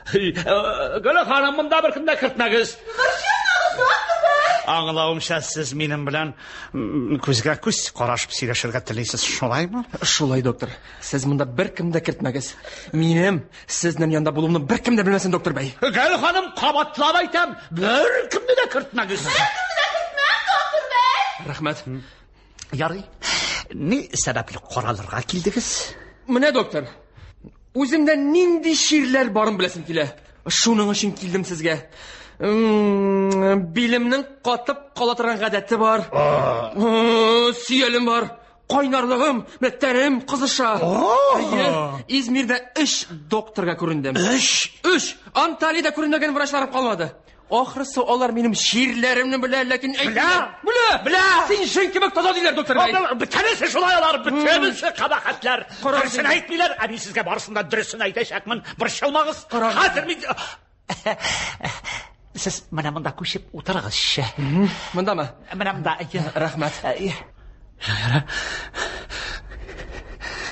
Гөлә ханым, монда беркем дә кертмәгез. Борчылмагыз, доктор бәй. Аңлавымча, сез минем белән күзгә күз карашып сөйләшергә телисез, шулаймы? Шулай, доктор. Сез монда беркем дә кертмәгез. Минем сезнең янда булуымны беркем дә белмәсен, доктор бәй. Гөл ханым, кабатлап әйтәм, беркемне дә кертмәгез. Беркемне дә кертмәм, доктор бәй. Рәхмәт. Ярый. Ни сәбәпле каралырга килдегез? Менә, доктор, үземдә нинди чирләр барын беләсем килә. Шуның өчен килдем сезгә. Билемнең катып кала торган гадәте бар. Сөялем бар. Кайнарлыгым, менә тәнем кызыша. Әйе, Измирдә өч докторга күрендем. Өч? Өч! Анталиядә күренмәгән врачларым калмады. Ахрысы алар минем чирләремне белә, ләкин Белә! Белә! Белә! Син җен кебек таза диләр, доктор бәй. Бөтенесе шулай алар, бөтенесе кабахәтләр. Карагыз Дөресен инде. әйтмиләр, ә мин сезгә барысын да дөресен әйтәчәкмен. Борчылмагыз. Карагыз. Хәзер мин Сез менә монда күчеп утырыгызчы. Мондамы? Менә монда. әйе. Рәхмәт. Әйе. Ярар.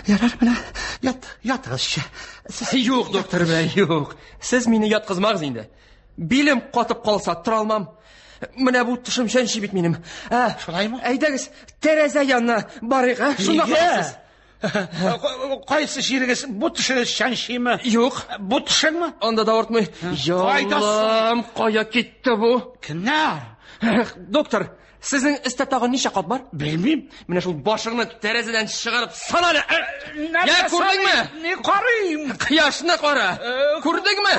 Ярар, менә ят, ятыгызчы. Сез Юк, доктор бәй, юк. Сез мине яткызмагыз инде. Билем катып калса, тора алмам. Менә бу тышым чәнчи бит минем. Ә, Шулаймы? Әйдәгез, тәрәзә янына барыйк, ә? Шунда Нигә? карарсыз. Кайсы җирегез бу тешегез чәнчиме? Юк. Бу тешеңме? Анда да авыртмый. Кайда Яллам, кая китте бу? Кемнәр? Эх, Доктор, сезнең өстә тагын ничә кат бар? Белмим. Менә шул башыңны тәрәзәдән чыгарып сана әле. Я, күрдеңме? Ни карыйм? Кояшны кара. Күрдеңме?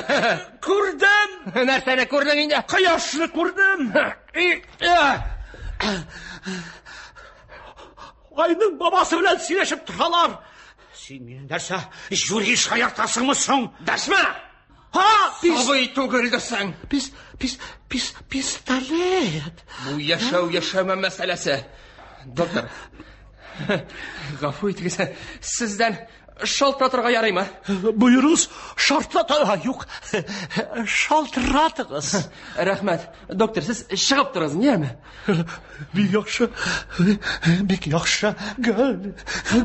Күрдем. Нәрсәне күрдең инде? Кояшны күрдем. Айның бабасы белән сөйләшеп торалар. Син мине нәрсә, жюри шаяртасыңмы соң? Дәшмә! Ха, пис, Абый түгел дисең. пис, пис, пис, пистолет. Бу яшәү яшәмә мәсьәләсе. Доктор, гафу итегез, сездән шалтыратырга ярыймы? Буйрус шартлата, юк, шалтыратыгыз. Рәхмәт. Доктор, сез чыгып торыгыз, яме? Бик яхшы, бик яхшы. Гөл,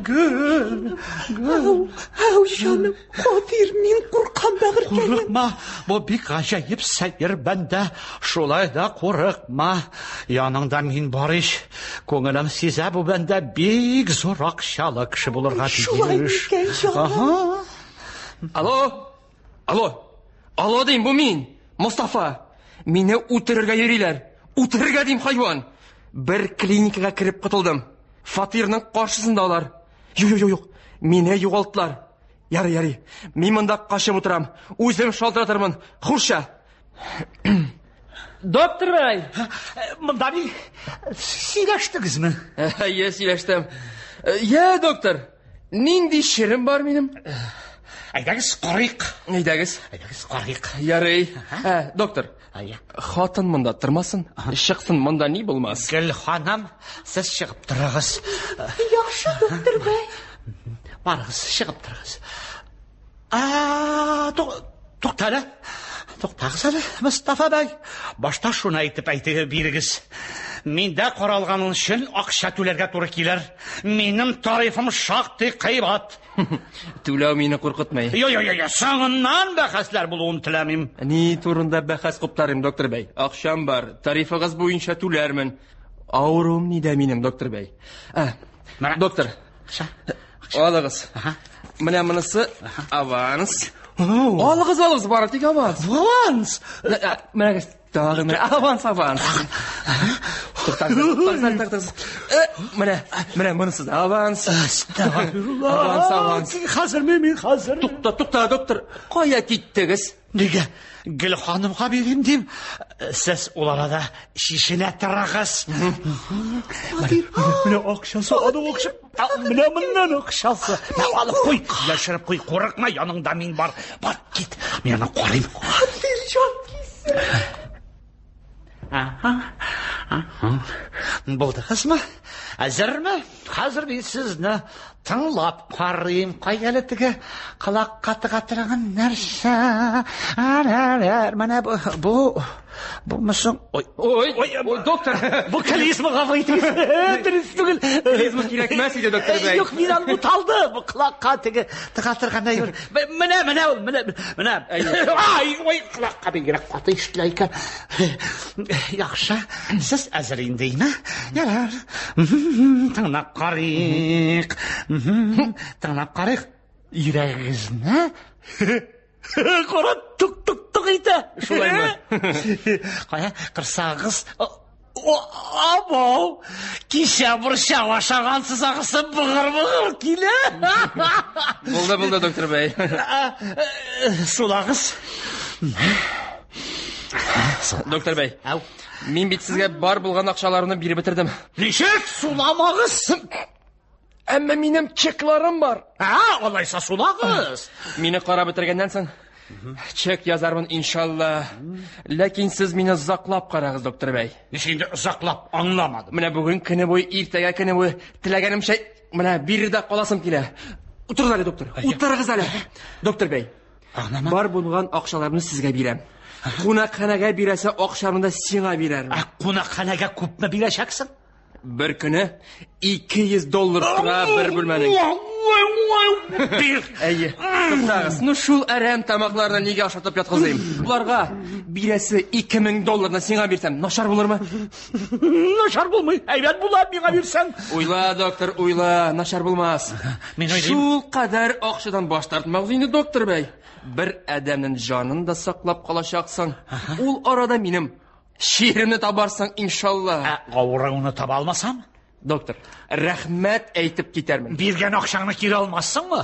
гөл, гөл. Ау, ау, җаным, Кадир, мин куркам бәгырькәем. Курыкма, бу бик гаҗәеп сәер бәндә. Шулай да курыкма. Яныңда мин бар ич. Күңелем сизә, бу бәндә бик зур акчалы кеше булырга Шулай тиеш. микән, җаным? Аһа. Алло? Алло? Алло дим, бу мин, Мостафа. Мине үтерергә йөриләр. Үтерергә дим, хайван. Бер клиникага кереп котылдым. Фатирның каршысында алар. Юк, юк, юк, юк. Мине югалттылар. Ярый, ярый. Мин монда качып утырам. Үзем шалтыратырмын. Хушча. Доктор бәй. Монда мин сөйләштегезме? Әйе, сөйләштем. Я, доктор, нинди чирем бар минем? Әйдәгез, карыйк. Әйдәгез. Әйдәгез, карыйк. Ярый. Ә, доктор, Әйе. хатын монда тормасын, чыксын, монда ни булмас. Гөл ханым, сез чыгып торыгыз. Яхшы, доктор бәй. Барыгыз, чыгып торыгыз. А, тукта әле. Туктагыз әле, Мостафа бәй. Башта шуны әйтеп әйтеп бирегез. Миндә каралган өчен акча түләргә туры килер. Минем тарифым шактый кыйбат. Түләү мине куркытмый. Йо, йо, йо, йо, соңыннан бәхәсләр булуын теләмим. Ни турында бәхәс куптарыйм, доктор бәй? Акчам бар, тарифыгыз буенча түләрмен. Авыруым нидә минем, доктор бәй? Ә, Менә. доктор, Акча. алыгыз. Менә монысы аванс. Алыгыз, алыгыз, бары тик аванс. Аванс. Менә тагын менә аванс, аванс. Туктагыз, туктагыз, туктагыз. Менә, менә монысы да аванс. Аванс, аванс. Хәзер мин хәзер. Тукта, тукта, доктор. Кая киттегез? Нигә? Гөл ханымга бирим дим. Сез ул арада чишенә торыгыз. Кадир, Менә акчасы, аның акча. Менә моннан акчасы. Менә алып куй, яшереп куй, курыкма, яныңда мин бар. Бар, кит. Мин аны карыйм. Кадир, җан кисә. Аһа. Аһа. Булдыгызмы? Әзерме? Хәзер мин сезне тыңлап карыйм. Кая әле теге колакка тыга торган нәрсә? Менә бу, бу. Бумы соң? Ой, ой, ой, доктор. Бу клизма гафу итегез. Дөрес түгел. Клизма кирәкмәс иде, доктор бәй. Юк, мин аны буталды. Бу колакка теге тыга торган әйбер. Менә, менә ул, менә, менә. Ай, ой, колакка бигрәк каты ишетелә икән. Яхшы, сез әзер инде, име? Ярар. Тыңлап карыйк. Тыңлап карыйк. Йөрәгегезне Кара тук-тук-тук итә. Шулаймы? Кая, кырсагыз. Абау! Кичә борчак ашагансыз агысы быгыр-быгыр килә. Булды, булды, доктор бәй. Сулагыз. Доктор бәй. Ау. Мин бит сезгә бар булган акчаларымны биреп бетердем. Ничек суламагыз? Әмма минем чекларым бар. Ә, алайса сулагыз. Мине карап бетергәннән соң чек язармын, иншалла. Ләкин сез мине озаклап карагыз, доктор бәй. Ничек инде озаклап аңламадым. Менә бүген көне буе, иртәгә көне буе теләгәнемчә менә биредә каласым килә. Утырыгыз әле, доктор. Утырыгыз әле. Доктор бәй. Аңламадым. Бар булган акчаларымны сезгә бирәм. Кунакханәгә бирәсе акчамны да сиңа бирәрмен. Ә кунакханәгә күпме бирәчәксең? Бер көне 200 доллар тора бер бүлмәнең. Бир. Әйе. Туктагыз. Ну шул әрәм тамакларны нигә ашатып яткызыйм? Боларга бирәсе 2000 долларны сиңа бирсәм, начар булырмы? Начар булмый. Әйбәт була миңа бирсәң. Уйла, доктор, уйла, начар булмас. Мин уйлыйм. Шул кадәр акчадан баш тартмагыз инде, доктор бәй. Бер адәмнең җанын да саклап калачаксың. Ул арада минем чиремне табарсың, иншалла. Ә авыруыңны таба алмасам? Доктор, рәхмәт әйтеп китәрмен. Биргән акчаңны кире алмассыңмы?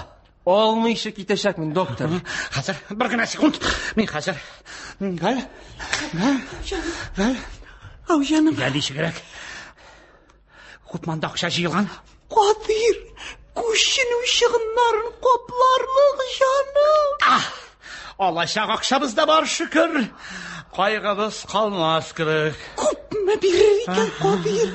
Алмыйча китәчәкмен, доктор. Хәзер, бер генә секунд. Мин хәзер. Гал, гал, гал. Ау, җаным. Я ничегрәк? Күпме анда акча җыелган? Кадыйр, күченү чыгымнарын капларлык, җаным. Ah, алачак акчабыз да бар, шөкер. Кайгыбыз калмас кебек. Күпме бирер икән Кадыйр?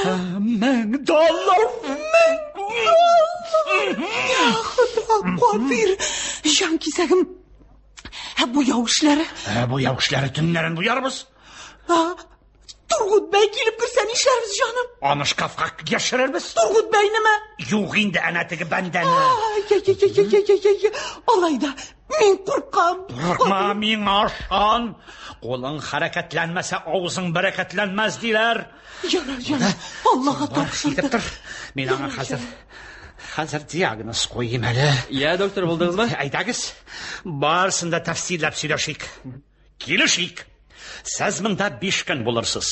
1000 доллар! 1000 доллар! Я Хода, Кадыйр, җан кисәгем. Ә буяу эшләре? Ә буяу эшләре төннәрен буярбыз. А, Тургут бәй килеп керсә нишләрбез, җаным? Аны шкафка яшерербез. Тургут бәйнеме? Юк инде, әнә теге бәндәне. Ай, алай да мин куркам. Куркма, миңа ышан. Кулың хәрәкәтләнмәсә, авызың бәрәкәтләнмәс диләр. Ярар, ярар. Аллага тапшырдык. Китеп тор. Мин аңа хәзер хәзер диагноз куйыйм әле. Я, доктор, булдыгызмы? Әйдәгез, барысын да тәфсилләп сөйләшик. Килешик. Сез монда 5 көн булырсыз.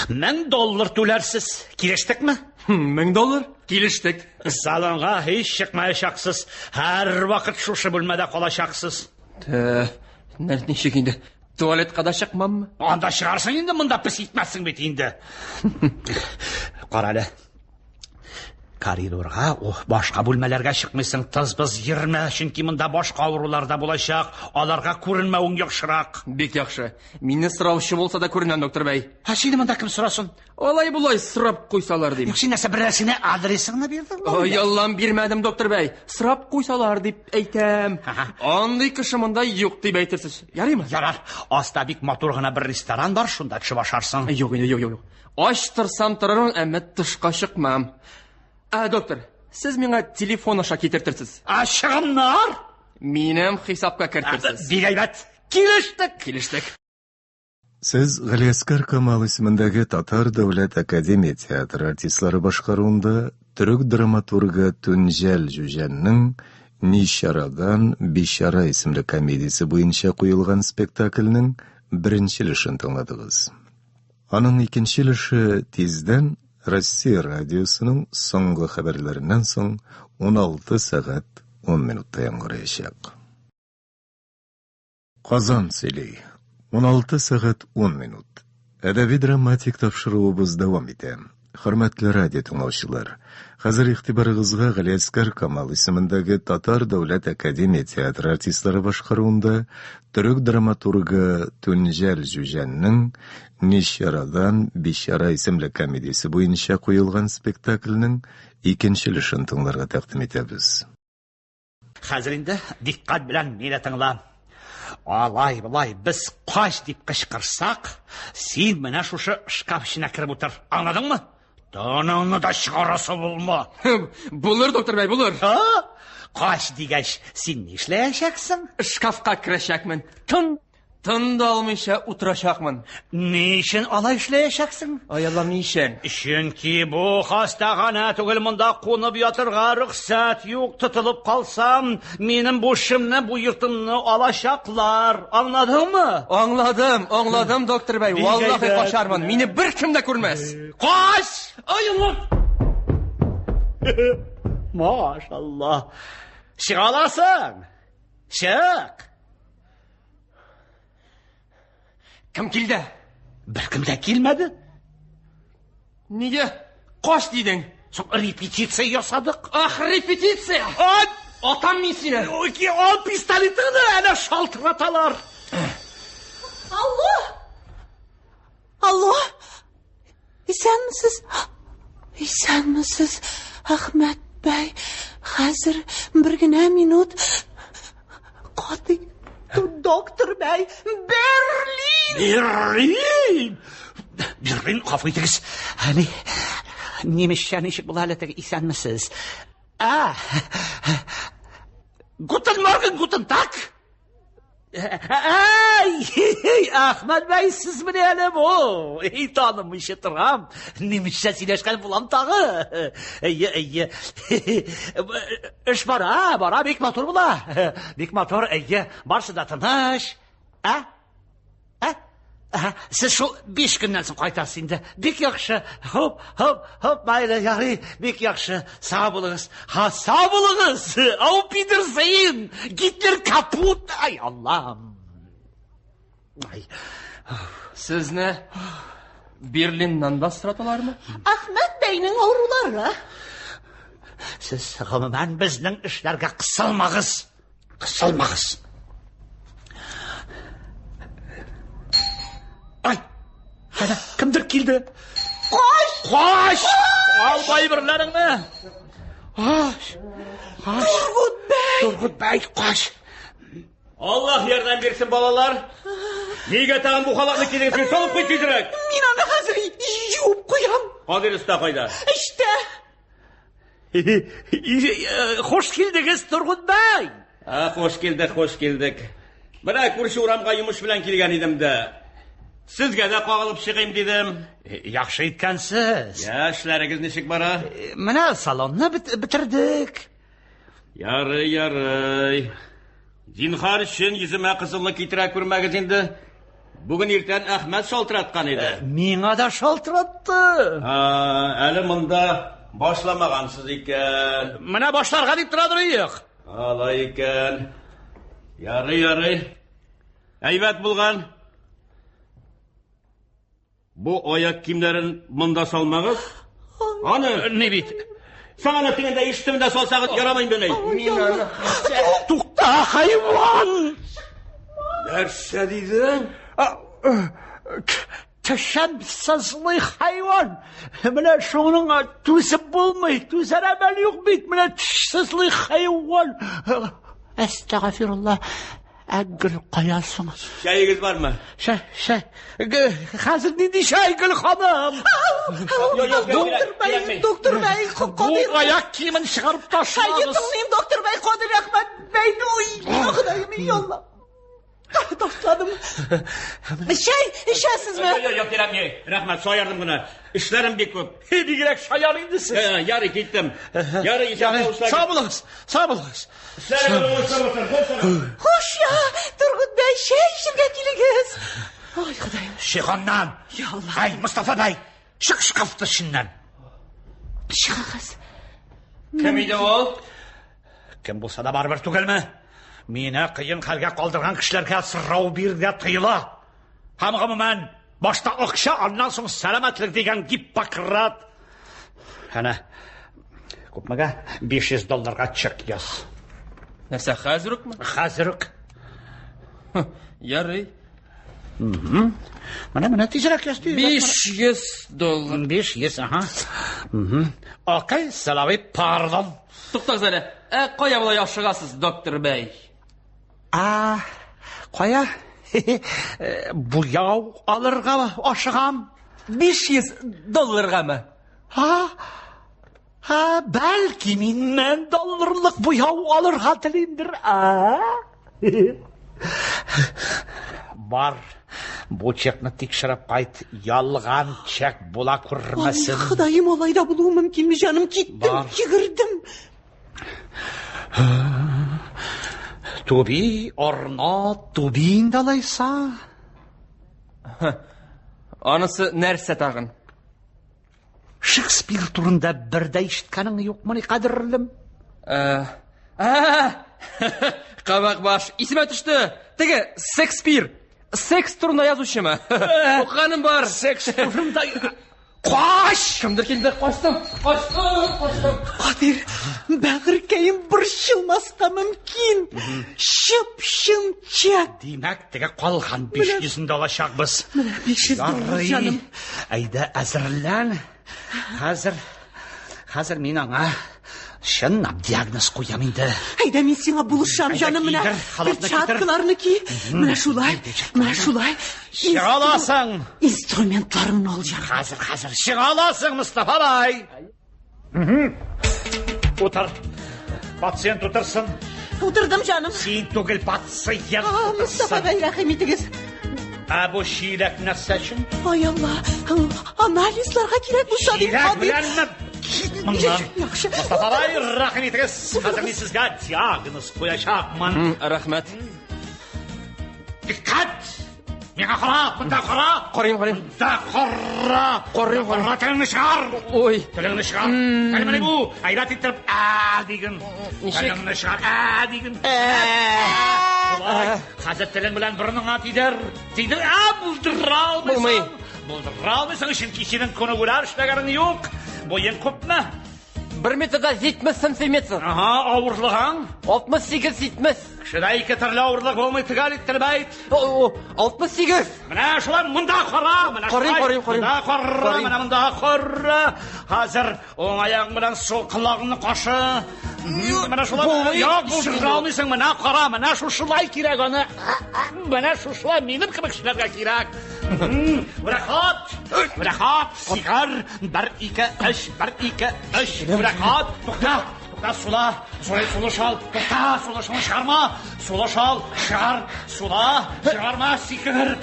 1000 доллар түләрсез. Килештекме? 1000 доллар? Килештек. Салонга һич чыкмаячаксыз. Һәр вакыт шушы бүлмәдә калачаксыз. Ничек инде? Туалетка да чыкмаммы? Анда чыгарсың инде, монда пес итмәссең бит инде. Кара әле. Коридорга, башка бүлмәләргә чыкмыйсың, тыз-быз йөрмә, чөнки монда башка авырулар да булачак. Аларга күренмәвең яхшырак. Бик яхшы. Мине сораучы булса да күренәм, доктор бәй. Ә сине монда кем сорасын? Алай болай сорап куйсалар дим. Юк, син нәрсә берәрсенә адресыңны бирдеңме? Ой, Аллам, бирмәдем, доктор бәй. Сорап куйсалар дип әйтәм. Андый кеше монда юк дип әйтерсез. Ярыймы? Ярар. Аста бик матур гына бер ресторан бар, шунда төшеп ашарсың. Юк, юк, юк, юк. Ач торсам торырмын, әмма тышка чыкмам. Ә, доктор, сез миңа телефон аша китертерсез. Ә чыгымнар? Минем хисапка кертерсез. Бик әйбәт. Килештек. Килештек. Сез Галиәскар Камал исемендәге Татар дәүләт академия театры артистлары башкаруында төрек драматургы Түнҗәл Җүҗәннең Ничарадан бичара исемле комедиясе буенча куелган спектакльнең беренче өлешен тыңладыгыз. Аның икенче өлеше тиздән Россия радиосының соңгы хәбәрләреннән соң 16 сәгать 10 минутта яңгыраячак. Казан сөйли. 16 сәгать 10 минут. Әдәби драматик тапшыруыбыз дәвам итә. Хөрмәтле радио тыңлаучылар, хәзер игътибарыгызга Галиәскар Камал исемендәге Татар дәүләт академия театры артистлары башкаруында төрек драматургы Түнҗәл Җүҗәннең Ничарадан бичара исемле комедиясе буенча куелган спектакльнең икенче өлешен тыңларга тәкъдим итәбез. Хәзер инде дикъкать белән мине тыңла. Алай болай без кач дип кычкырсак, син менә шушы шкаф эченә кереп утыр. Аңладыңмы? Тыныңны да чыгарасы булма. Булыр, доктор бәй, булыр. А? Кач дигәч, син нишләячәксең? Шкафка керәчәкмен. Тын, тын да алмыйча утырачакмын. Ни өчен алай эшләячәксең? Ай, Аллам, ни өчен? Чөнки бу хастаханә түгел, монда кунып ятырга рөхсәт юк. Тотылып калсам, минем бу эшемне, бу йортымны алачаклар. Аңладыңмы? Аңладым, аңладым, доктор бәй. Бик Валлахи әйбәт. качармын. Мине беркем дә күрмәс. Кач! Ай, Аллам! Машалла. Чыга аласың. Чык. Кем килде? Беркем дә килмәде. Нигә? Кач дидең? Соң репетиция ясадык. Ах, репетиция! Ат! Атам мин сине! Ой, ал пистолетыңны, әнә шалтыраталар. Алло! Алло! Исәнмесез? Исәнмесез, Әхмәт бәй. Хәзер бер генә минут. Катый доктор бәй. Берлин! Берлин! Берлин, гафу итегез. Әни, немецчә ничек була әле теге исәнмесез? А! Guten Morgen, guten Tag. Әй, Әхмәт бәй, сез менә әле бу. Эй, танымыйча торам. Немецчә сөйләшкән булам тагы. Әйе, әйе. Эш бара, бара, бик матур була. Бик матур, әйе. Барсы да тыныч. Ә? Ә? Әһә, Сез шул 5 көннән соң кайтасыз инде. Бик яхшы. Хоп, хоп, хоп, майлы, ярый. Бик яхшы. Сау булыгыз. Ха, сау булыгыз. Auf Wiedersehen. Гитлер капут. Ай, Аллам. Ай. Сезне Берлиннан да сораталармы? Әхмәт бәйнең авырулары. Сез гомумән безнең эшләргә кысылмагыз. Кысылмагыз. Ай! Әнә, кемдер килде. Кач! Кач! Ал әйберләреңне. Кач! Кач! Тургут бәй! Тургут бәй, кач! Аллаһ ярдәм бирсен, балалар. Нигә тагын бу халатны кидегез? Салып куй тизрәк. Мин аны хәзер юып куям. Кадир уста кайда? Эштә. Хуш килдегез, Тургут бәй! А, хуш килдек, хуш килдек. Менә күрше урамга йомыш белән килгән идем дә. Сезгә дә кагылып чыгыйм дидем. Яхшы иткәнсез. Я, эшләрегез ничек бара? Менә салонны бетердек. Ярый, ярый. Зинһар өчен йөземә кызыллык китерә күрмәгез инде. Бүген иртән Әхмәт шалтыраткан иде. Миңа да шалтыратты. А, әле монда башламагансыз икән. Менә башларга дип тора идек. Алай икән. Ярый, ярый. Әйбәт булган. Бу аяк киемнәрен монда салмагыз. Аны Ни бит? Соң аны тегендә иш төбендә салсагыз ярамый мени. Мин аны Тукта, хайван! Нәрсә дидең? Төшәм сызлый хайван. Менә шуның түзеп булмый, түзәр әмәл юк бит. Менә теш сызлый хайван. Әстәгъфирулла. Ә гөл кая соң? Чәегез бармы? Шәй, шәй. Хәзер нинди шәй, Гөл ханым? Доктор бәй, доктор бәй, Бу Кадир. аяк киемен чыгарып Хәйе ташлагыз. тыңлыйм, доктор бәй, Кадир Әхмәт бәй. Ой, Ходаем, ялла. Ташладым. Чәй эчәсезме? Юк, юк, кирәкми. Рәхмәт, шаярдым гына. Эшләрем бик күп. Бигрәк шаяр инде сез. Ярый, киттем. Ярый, исән сау Сау булыгыз, сау булыгыз. Эшләрегез уңышлы булсын. Хуш. Хуш я, Тургут бәй, чәй эчәргә килегез. Ой, Ходаем. Чык аннан. Я Алла. Ай, Мустафа бәй, чык шкафты эченнән. Чыгыгыз. Кем иде ул? Кем булса да барыбер түгелме? Мине кыен хәлгә калдырган кешеләргә сорау бирергә тыела. Һәм гомумән, башта акча, аннан соң сәламәтлек дигән Гиппократ. Әнә, күпмегә? 500 долларга чек яз. Нәрсә, хәзер үкме? Хәзер үк. Ярый. Менә, менә тизрәк яз, тизрәк. 500 доллар. 500, аһа. Окей, сәлавый, пардон. Туктагыз әле. Ә кая болай ашыгасыз, доктор бәй? А, Кая? Буяу алырга ашыгам. 500 долларгамы? Ха? Ха, бәлки миннән долларлык буяу алырга телимдер, а? Бар, бу чекны тикшереп кайт, ялган чек була күрмәсен. Ай, Ходаем, алай да булуы мөмкинме, җаным, киттем, Бар. йөгердем. To be or not to be инде алайса. Анысы нәрсә тагын? Шекспир турында бер дә ишеткәнең юкмыни, кадерлем? Ә, Кабак баш, исемә төште. Теге Шекспир. Секс турында язучымы? Укыганым бар. Секс турында Кач! Кемдер килде, качтым, качтым, качтым. Кадир, бәгырькәем борчылмаска мөмкин. Чып-чын чек. Димәк, теге калган 500-ен дә алачакбыз. Менә 500 доллар, Ярый. җаным. Әйдә, әзерлән. Хәзер, хәзер мин аңа чынлап диагноз куям инде. Әйдә, мин сиңа булышам, Әйдә, җаным, менә. кидер, халатны кидер. Перчаткаларны ки. Менә шулай, менә шулай. Чыга аласың. Инструментларыңны ал, җаным. Хәзер, хәзер, чыга аласың, Мостафа бай. Утыр. Пациент утырсын. Утырдым, җаным. Син түгел, пациент А, Мостафа утырсын. бай, рәхим итегез. Ә бу чиләк нәрсә өчен? Ай, Алла, анализларга кирәк булса дип, Чиләк Кадир. беләнме? Моннан. Яхшы. Мостафа бай, рәхим итегез. Хәзер мин сезгә диагноз куячакмын. Рәхмәт. Диккәт! Миңа кара, монда кара. Карыйм, карыйм. Монда кара. Карыйм, карыйм. Кара телеңне чыгар. Ой. Телеңне чыгар. Әле менә бу. Әйбәт иттереп, ә диген. Ничек? Телеңне чыгар, ә диген. Шулай. Хәзер телең белән борыныңа тидер. Тидер, ә булдыра алмыйсың. Булмый. Булдыра алмыйсың, чөнки синең күнегүләр эшләгәнең юк. Буең күпме? 1 метр да 70 сантиметр. Ага, авырлыгың? 68 70. Кешедә ике төрле авырлык булмый, төгәл иттереп әйт. О, 68. Менә шулай монда кара, менә Карыйм, шулай. карыйм, карыйм. Монда кара, Карыйм. менә монда кара. Хәзер уң аяң белән сул колагыңны кашы. Менә шулай. Булмый. Юк, булдыра алмыйсың. Менә кара, менә шушылай кирәк аны. Менә шушылай минем кебек кешеләргә кирәк. Рәхәт, рәхәт, сигар. 1 2 3 1 2 3. Рәхәт, тукта. Тукта, сула, сула, сулыш ал, тукта, сулышыңны чыгарма, сулыш ал, чыгар, сула, чыгарма, сикер.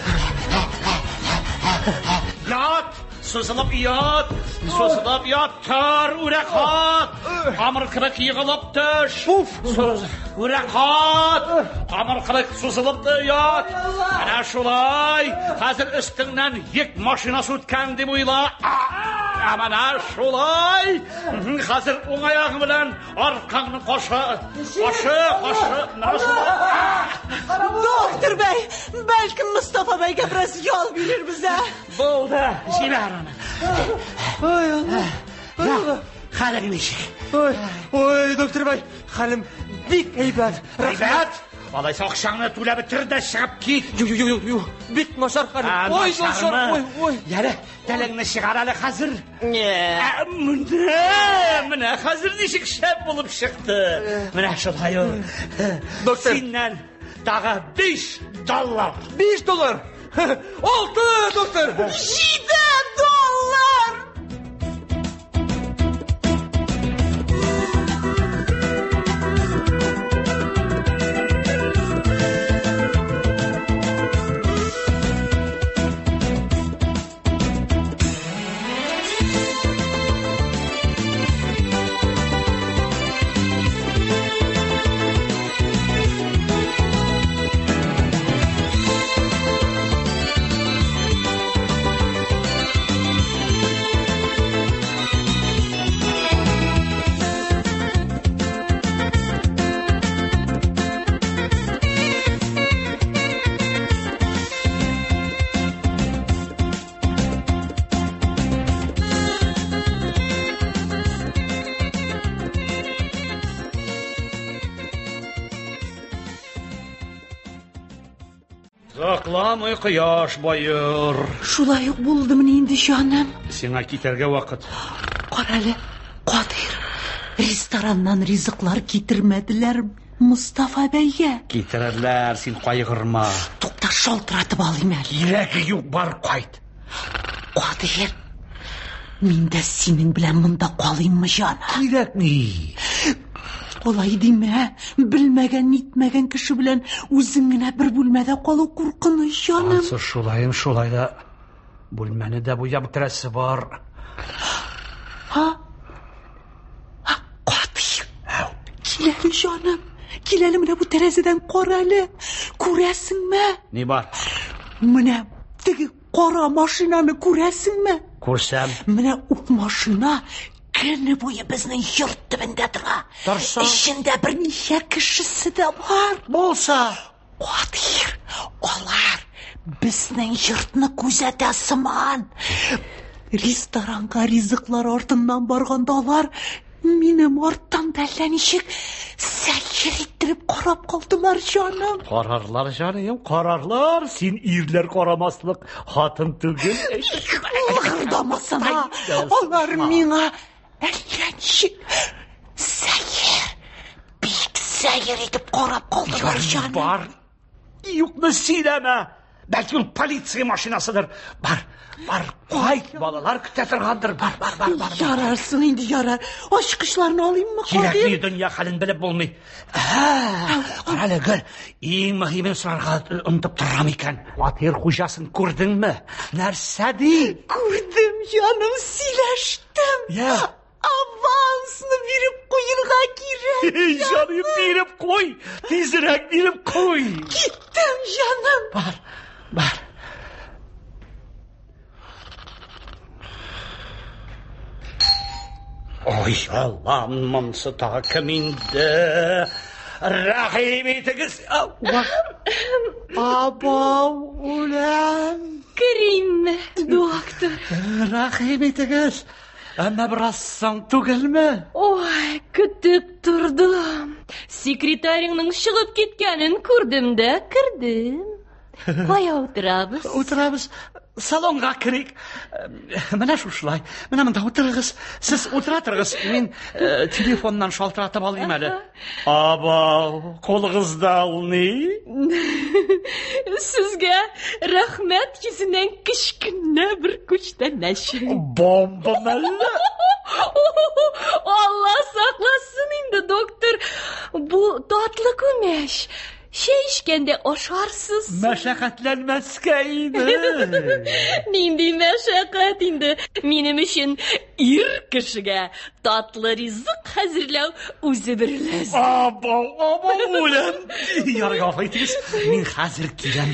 Ят, сузылып ят, сузылып ят, тор, үрәхат, камыр кебек егылып төш. Үрәхат, камыр кебек сузылып ят. Менә шулай, хәзер өстеңнән йөк машинасы үткән дип уйла. Ә менә шулай, хәзер уң аягың белән аркаңны кашы, кашы, кашы, менә шулай. Доктор бәй, бәлкем Мостафа бәйгә бераз ял бирербез, ә? Булды, җибәр аны. Ой, Алла. Ой, Алла. Хәлең ничек? Ой, ой, доктор бай, хәлем бик әйбәт. Рәхмәт. Алайса акчаңны түләп бетер дә чыгып кит. Юк, юк, юк, юк, бик начар хәлем. Ой, начар, ой, ой. Яре, телеңне чыгар әле хәзер. Не. Ә, Менә, менә хәзер ничек шәп булып чыкты. Менә шулай ул. Доктор. Синнән тагы 5 доллар. 5 доллар. 6, доктор. 7 доллар! Озакламый кояш баер. Шулай ук булдымыни инде, җаным? Сиңа китәргә вакыт. Кара әле, Кадир, рестораннан ризыклар китермәделәр. Мостафа бәйгә. Китерерләр, син кайгырма. Тукта, шалтыратып алыйм әле. Кирәге юк, бар кайт. Кадыйр, мин дә синең белән монда калыйммы, җаным? Кирәкми. Алай димә, белмәгән, нитмәгән кеше белән үзең генә бер бүлмәдә калу куркыныч, җаным. Ансы шулаен шулай да бүлмәне дә буяп бетерәсе бар. Ха? Ха, Кадыйр. Кил әле, җаным. Кил әле менә бу тәрәзәдән кара әле. Күрәсеңме? Ни бар? Менә теге кара машинаны күрәсеңме? Күрсәм. Менә ул машина көне буе безнең йорт төбендә тора. Торса? Эчендә берничә кешесе дә бар. Булса? Кадыйр, алар безнең йортны күзәтә сыман. Ресторанга ризыклар артыннан барганда алар минем арттан да әллә ничек сәер иттереп карап калдылар, җаным. Карарлар, җаныем, карарлар. Син ирләр карамаслык хатын түгел. Лыгырдамасана. Алар миңа әллә ничек сәер, бик сәер итеп карап калдылар, җаным. Бар. Юкны сөйләмә. Бәлки ул полиция машинасыдыр. Бар, бар, кайт, балалар көтә торгандыр. Бар, бар, бар, бар. Ярарсың инде, ярар. Ачкычларны алыйммы, Кирәкми, Кадыйр? дөнья хәлен белеп булмый. Кара әле, Гөл, иң мөһимен сорарга онытып торам икән. Фатир хуҗасын күрдеңме? Нәрсә ди? Күрдем, җаным, сөйләштем. Я. Авансны биреп куярга кирәк. Җаным, биреп куй. Тизрәк биреп куй. Киттем, җаным. Бар, бар. Ой, Аллам, монысы тагы кем инде? Рәхим итегез. Абау, үләм. Керимме, доктор? Рәхим итегез. Әмма бераз соң түгелме? Ой, көтеп тордым. Секретареңнең чыгып киткәнен күрдем дә кердем. Кая утырабыз? Утырабыз. Салонга керик. Менә шушылай. Менә монда утырыгыз. Сез утыра торыгыз. Мин телефоннан шалтыратып алыйм әле. Абау, кулыгызда ул ни? Сезгә рәхмәт йөзеннән кечкенә бер күчтәнәч. Бомба мәллә? Алла сакласын инде, доктор. Бу татлы күмәч. Чәй эчкәндә ашарсыз. Мәшәкатьләнмәскә иде. Нинди мәшәкать инде. Минем өчен ир кешегә татлы ризык хәзерләү үзе бер ләззәт. Абау, абау, үләм. Ярый, гафу итегез. Мин хәзер киләм.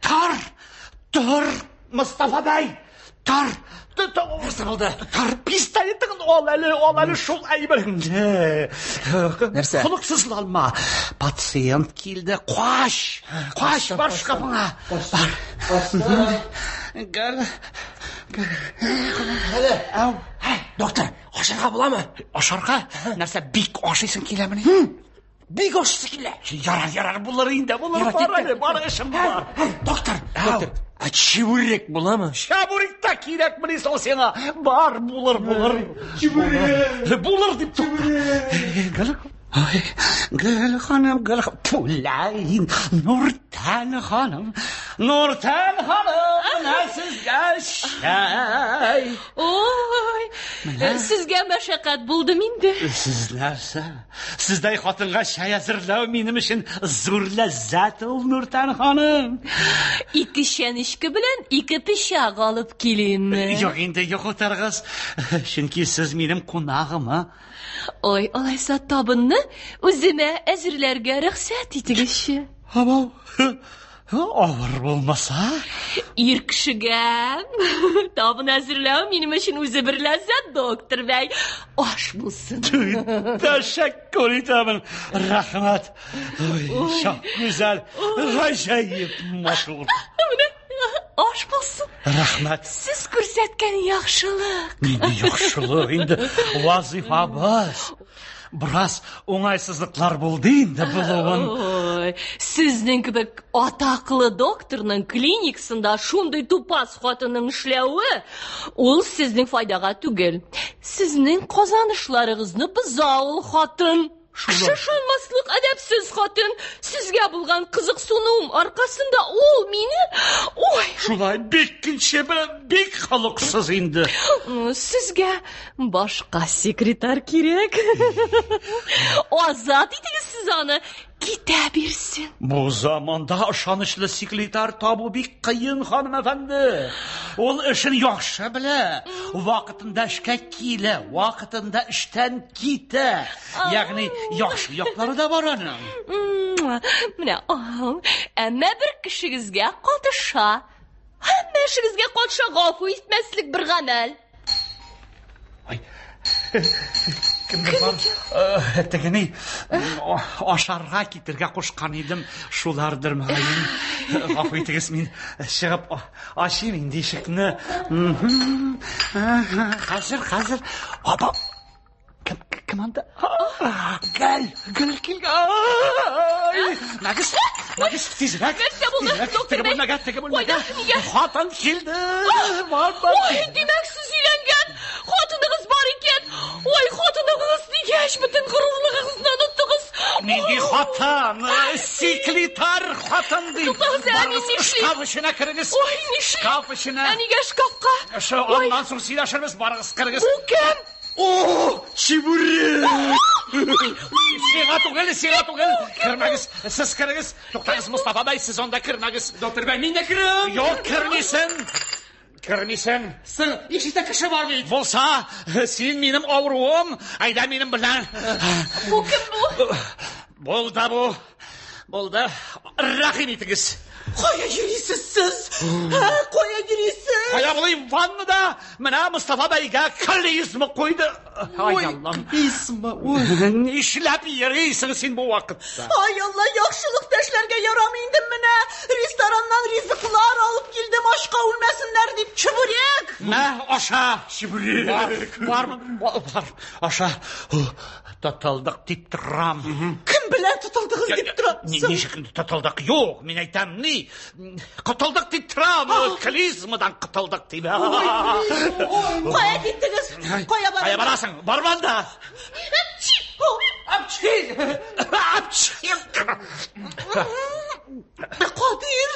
Тор! Тор, Мостафа бәй! Тор! Нәрсә булды? Тор, пистолетыңны ал әле, ал әле шул әйбереңне. Нәрсә? Холыксызланма. Пациент килде. Кач! Кач, бар шкафыңа. Бар. Гел. Әле. Ау. Доктор, ашарга буламы? Ашарга? Нәрсә, бик ашыйсың киләмени? Бик ашыйсы килә. Ярар, ярар, булыр инде, булыр. Ярар, Бар киттем. әле, бар эшем бар. Доктор, Ау. доктор, ә чебурек буламы? Чабурик та кирәкмени соң сиңа? Бар, булыр, булыр. Чебурек. Булыр дип тукта. Гөл, ай, Гөл ханым, Гөл Пулайн, Нуртән ханым, Нуртән ханым, менә сезгә чәй. Ой, сезгә мәшәкать булдым инде. Сез нәрсә? Сездәй хатынга чәй әзерләү минем өчен зур ләззәт ул, Нуртән ханым. Ике чәнечке белән ике пычак алып килимме? Юк инде, юк утырыгыз. Чөнки сез минем кунагым, а? Ой, алайса табынны үземә әзерләргә рөхсәт итегезче. Абау, авыр булмаса? Ир кешегә табын әзерләү минем өчен үзе бер ләззәт, доктор бәй. Аш булсын. Тәшәккүр итәмен. Рәхмәт. Ой, чак гүзәл, гаҗәеп матур. Менә аш булсын. Рәхмәт. Сез күрсәткән яхшылык. Нинди яхшылык инде, вазифабыз. Бераз уңайсызлыклар булды инде булуын. Ой, сезнең кебек атаклы докторның клиникасында шундый тупас хатынның эшләве, ул сезнең файдага түгел. Сезнең казанышларыгызны боза ул хатын. Кеше ышанмаслык әдәпсез хатын. Сезгә булган кызыксынуым аркасында ул мине... Ой! Шулай бик кенче, бик холыксыз инде. Сезгә башка секретарь кирәк. Азат итегез сез аны. Китә бирсен. Бу заманда ышанычлы секретарь табу бик кыен, ханым әфәнде. Ул эшен яхшы белә. Вакытында эшкә килә, вакытында эштән китә. Ягъни яхшы яклары да бар аның. Менә, әмма бер кешегезгә катыша. Һәммә эшегезгә катыша гафу итмәслек бер гамәл. Ай. Кемдер бар? Э, тегене ашарга китергә кушкан идем. Шулардыр мөгаен. Гафу итегез, мин чыгып ачыйм инде ишекне. Хәзер, хәзер. Апа, кем, кем анда? Гөл, Гөл килгән. Мәгез, мәгез, тизрәк. Нәрсә булды, доктор Теге бәй? бүлмәгә, теге бүлмәгә. Кайда, нигә? Хатын килде. Бар, бар. Ой, димәк, сез өйләнгән. Хатыныгыз бар икән. Ой, хатыныгыз дигәч, бөтен горурлыгыгызны оныттыгыз. Нинди хатын? Секретарь хатын ди. Туктагыз, ә мин Барыгыз, нишлим? Шкаф эченә керегез. Ой, нишлим? Шкаф эченә. Ә нигә шкафка? Шу аннан соң сөйләшербез, барыгыз керегез. Бу кем? О, чебурек! Сиңа түгел, сиңа түгел. Кермәгез, сез керегез. Туктагыз, Мустафа бәй, сез анда кермәгез. Доктор бәй, мин дә керәм. Юк, кермисең. Кермисең. Соң, ишектә кеше бар бит. Булса, син минем авыруым, әйдә минем белән. Бу кем бу? Булды бу. Булды. Рәхим итегез. Кая йөрисез сез? Ә, кая йөрисез? Кая булыйм ваннада? Менә Мустафа бәйгә клизма куйды. Ай Аллам. Клизма, ой. Нишләп йөрисең син бу вакытта? Ай Алла, яхшылык та эшләргә ярамый инде менә. Рестораннан ризыклар алып килдем, ашка үлмәсеннәр дип, чебурек. Мә, аша. Чебурек. Бар, бар, бар. Аша. Тотылдык дип торам. Кем белән тотылдыгыз дип торам? Ничек тотылдык? Юк, мин әйтәм, ни? Котылдык дип торам. Клизмадан котылдык дип. Кая киттегез? Кая барасың? Кая барасың? Барма анда. Апчи! Апчи! Кадир,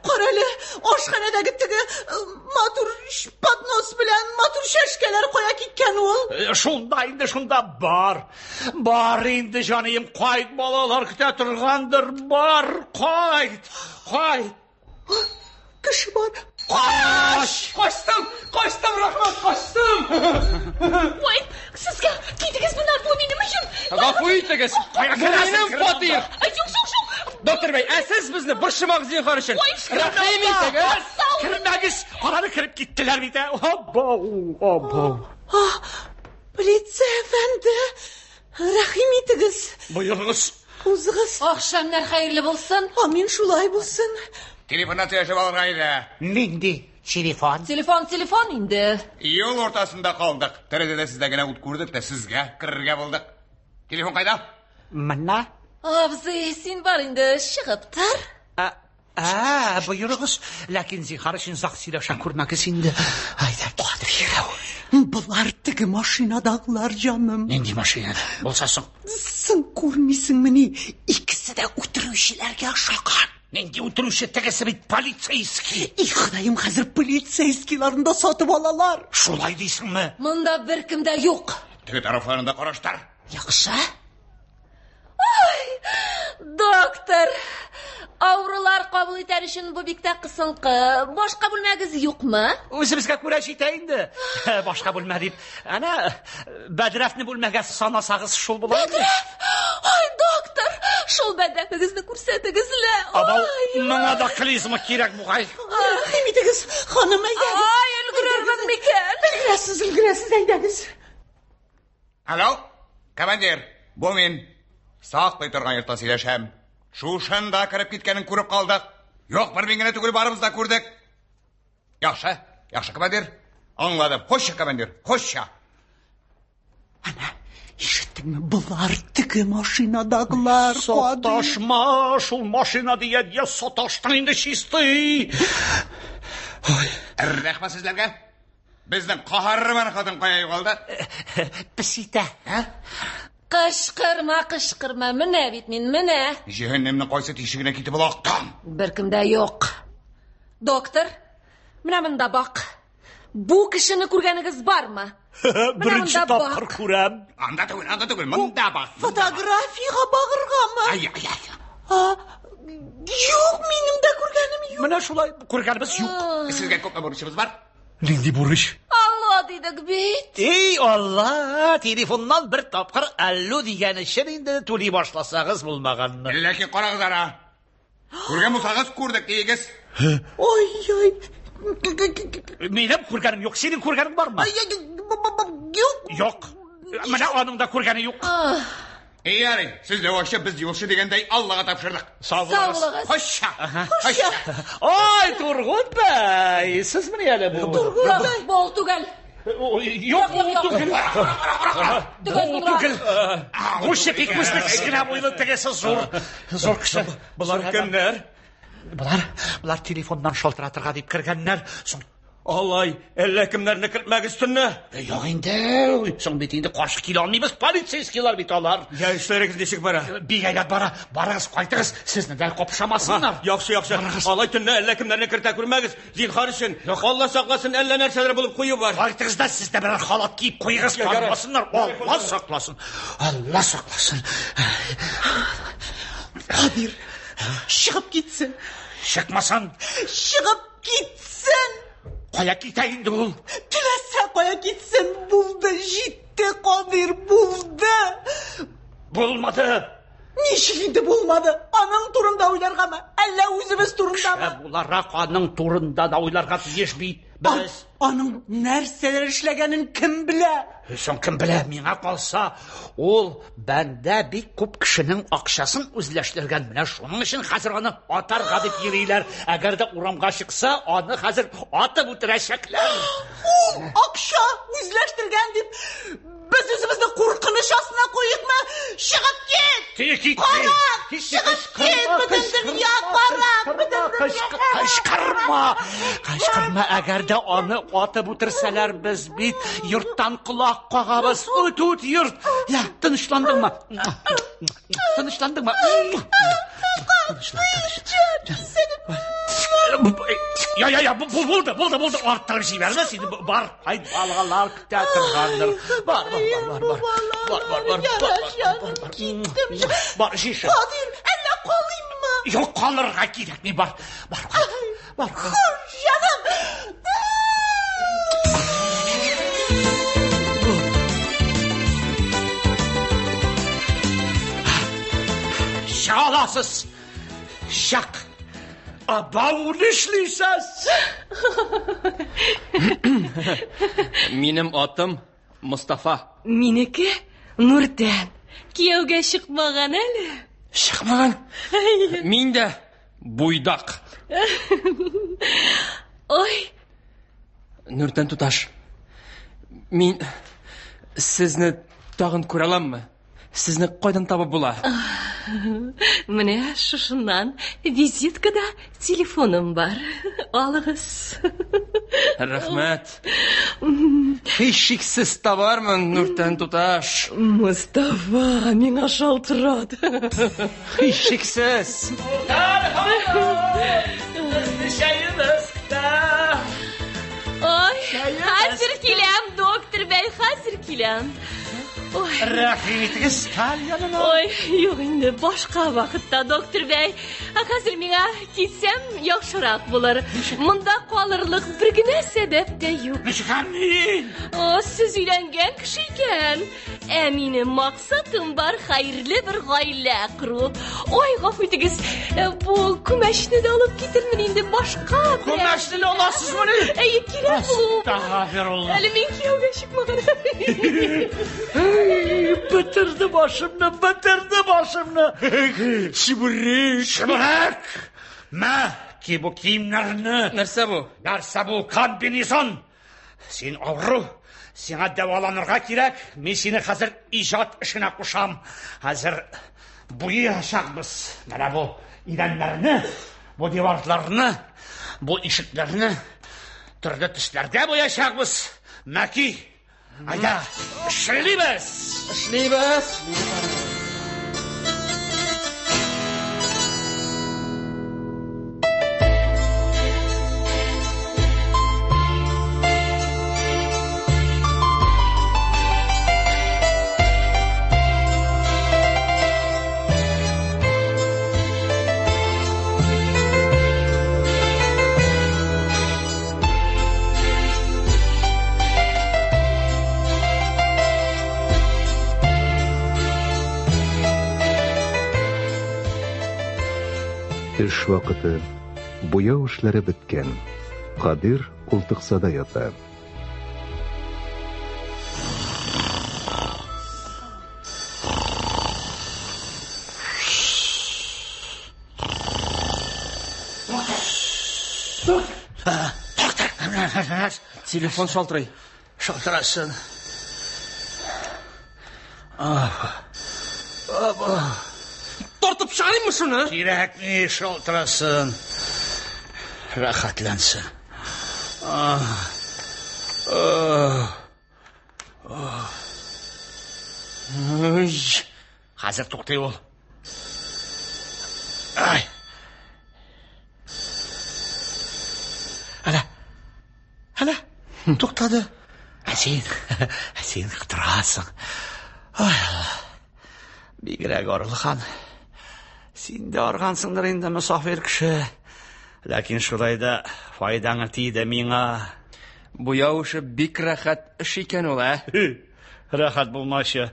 кара әле, ашханәдәге теге матур поднос белән матур чәшкәләр кая киткән ул? Шунда инде, шунда бар. Бар инде, җаныем, кайт, балалар көтә торгандыр. Бар, кайт, кайт. Кеше бар. Кач! Качтым, качтым, рәхмәт, качтым. Ой, сезгә китегез моннан, бу минем өчен. Гафу итегез. Кая Бу керәсең? минем фатир. Юк, юк, юк. Доктор бәй, ә сез безне борчымагыз зинһар өчен. Ой, Рәхим итегез. Кермәгез! Караны кереп киттеләр бит. ә. Абау, абау. Полиция әфәнде, рәхим итегез. Боерыгыз. Узыгыз. Ахшамнар хәерле булсын. Амин, шулай булсын. Телефоннан сөйләшеп алырга иде. Нинди телефон? Телефон, телефон инде. Юл уртасында калдык. Тәрәзәдә сездә генә ут күрдек тә сезгә керергә булдык. Телефон кайда? Менә. Абзый, син бар инде, чыгып тор. Ә, боерыгыз. Ләкин зинһар өчен озак сөйләшә күрмәгез инде. Әйдә, китик. Болар теге машинадагылар, җаным. Нинди машинада? Булса соң. Соң күрмисеңмени? Икесе дә үтерүчеләргә ошаган. Нинди үтерүче тегесе бит полицейский. И Ходаем, хәзер полицейскийларны да сатып алалар. Шулай дисеңме? Монда беркем дә юк. Теге тарафларында караштыр. Яхшы. Ой, доктор, авырулар кабул итәр өчен бу бик тә кысынкы. Башка бүлмәгез юкмы? Үзебезгә күрә җитә инде. Башка бүлмә дип. Әнә Бәдрәфне бүлмәгә санасагыз шул була инде. Бәдрәф! Ай, доктор, шул бәдрәфегезне күрсәтегез лә. Абау, Ай, моңа да клизма кирәк бугай. Рәхим итегез, ханым, әйдәгез. Ай, өлгерермен микән? Өлгерәсез, өлгерәсез, әйдәгез. Алло, командир, бу мин. Саклый торган йортта сөйләшәм. Шушында кереп киткәнен күреп калдык. Юк, бер мин генә түгел, барыбыз да күрдек. Яхшы, яхшы, командир. Аңладым. Хошча, командир, хошча. Әнә, ишеттеңме? Болар теге машинадагылар. Саташма, шул машина дигән, я саташтың инде чистый. Рәхмәт сезләргә. Безнең каһарман хатын кая югалды? Песитә. Ә? Кычкырма, кычкырма, менә бит мин, менә. Җәһәннәмнең кайсы тишегенә китеп олактың? Беркем дә юк. Доктор, менә монда бак. Бу кешене күргәнегез бармы? Беренче тапкыр күрәм. Анда түгел, анда түгел, монда бак. Фотографиягә багыргамы? Ай, ай, ай. А, юк, минем дә күргәнем юк. Менә шулай күргәнебез юк. Сезгә күпме бурычыбыз бар? Нинди бурыч? Алло дидек бит. Эй, Алла, телефоннан бер тапкыр алло дигән өчен инде түли башласагыз булмаганны. Ләкин карагыз ара. Күргән булсагыз, күрдек диегез. Ой, ой. Минем күргәнем юк, синең күргәнең бармы? Ай, ай, Юк. Юк. Менә аның да күргәне юк. Ярый, сез дәвачы, без юлчы дигәндәй Аллага тапшырдык. Сау Сау булыгыз. Хоща. Хоща. Ой, Тургут бәй, сезмени әле бу? Юк, бу ул түгел. Юк, ул түгел. Бу ул түгел. Бу чепик күзле кечкенә буйлы тегесе зур, зур кеше. Болар кемнәр? Болар, болар телефоннан шалтыратырга дип кергәннәр. Соң Алай, әллә кемнәрне кертмәгез төнлә. Юк инде, соң бит инде каршы килә алмыйбыз, полицейскийлар бит алар. Я эшләрегез ничек бара? Бик әйбәт бара. Барыгыз, кайтыгыз, сезне дә капшамасыннар. Яхшы, яхшы. Барыгыз. Алай төнлә әллә кемнәрне кертә күрмәгез. Зинһар өчен. Алла сакласын, әллә нәрсәләр булып кую бар. Кайтыгыз да сез дә берәр халат киеп куегыз, Ярар. танымасыннар. Алла сакласын. Алла сакласын. Кадир, чыгып китсен. Чыкмасан, Чыгып китсен. кая китә инде ул? Теләсә кая китсен. Булды, җитте, Кадир, булды. Булмады. Ничек инде булмады? Аның турында уйларгамы? Әллә үзебез турындамы? Ә буларак аның турында да уйларга тиеш бит без. Аның нәрсәләр эшләгәнен кем белә? Соң кем белә, миңа калса, ул бәндә бик күп кешенең акчасын үзләштергән. Менә шуның өчен хәзер аны атарга дип йөриләр. Әгәр дә урамга чыкса, аны хәзер атып үтерәчәкләр. Ул акча үзләштергән дип без үзебезне куркыныч астына куйыкмы? Чыгып кит! Тик кит! Карак! Чыгып кит! Бөтен дөнья карак! Бөтен дөнья карак! Кычкырма! Кычкырма, әгәр дә аны атып үтерсәләр, без бит йорттан колак кагабыз. Үт, үт, йорт. Я, тынычландыңмы? Тынычландыңмы? Я, я, я, булды, булды, булды. Арттырып җибәрмә син. Бар, кайт, балалар көтә торгандыр. Бар, бар, бар, бар, бар. Бар, бар, бар, бар, бар, бар, бар. Киттем. Бар, шише. Кадир, әллә калыйммы? Юк, калырга кирәкми, бар. Бар, кайт. Бар, кайт. Хуш, җаным! Чыга аласыз. Чак. Абау нишлисез? Минем атым Мостафа. Минеке Нуртән. Кияүгә чыкмаган әле. Чыкмаган. Мин дә буйдак. Ой, Нуртән туташ. Мин сезне тагын күрә аламмы? Сезне кайдан табып була? Менә шушыннан визиткада телефоным бар. Алыгыз. Рәхмәт. Һичшиксез табармын, Нуртән туташ. Мостафа, миңа шалтырат. Һичшиксез. Чәебез дә. Ой, хәзер киләм, доктор бәй, хәзер киләм. Ой. Рәхим итегез, сталь янына. Ой, юк инде, башка вакытта, доктор бәй. Ә хәзер миңа китсәм яхшырак булыр. Монда калырлык бер генә сәбәп тә юк. Ничек мин? О, сез өйләнгән кеше икән. Ә минем максатым бар хәерле бер гаилә кору. Ой, гафу итегез, бу күмәчне дә алып китермен инде башка. Күмәчне дә аласызмыни? Әйе, кирәк булу. Әстәгъфирулла. Әле мин кияүгә чыкмаган. Бетерде башымны, бетерде башымны. Чебурек. Чебурек. Мә, ки бу киемнәрне. Нәрсә бу? Нәрсә бу комбинезон? Син авыру, сиңа дәваланырга кирәк. Мин сине хәзер иҗат эшенә кушам. Хәзер буячакбыз. Менә бу идәннәрне, бу диварларны, бу ишекләрне төрле төсләрдә буячакбыз. Мәки, айда, эшлибез! Эшлибез. Төш вакыты. Буяу эшләре беткән. Кадир култыксада ята. Телефон шалтырый. Шалтырасын. Тартып чыгарыйммы шуны? Кирәкми, шалтырасын. Рәхәтләнсен. Ай, Хәзер туктый ул. Ай. Әнә. Әнә. Туктады. Ә син, ә син кытырасың. Ай, Алла. Бигрәк арылган. Син дә аргансыңдыр инде, мосафир кеше. Ләкин шулай да файдаң тиде миңа. Буяу эше бик рәхәт эш икән ул, ә? Рәхәт булмачы.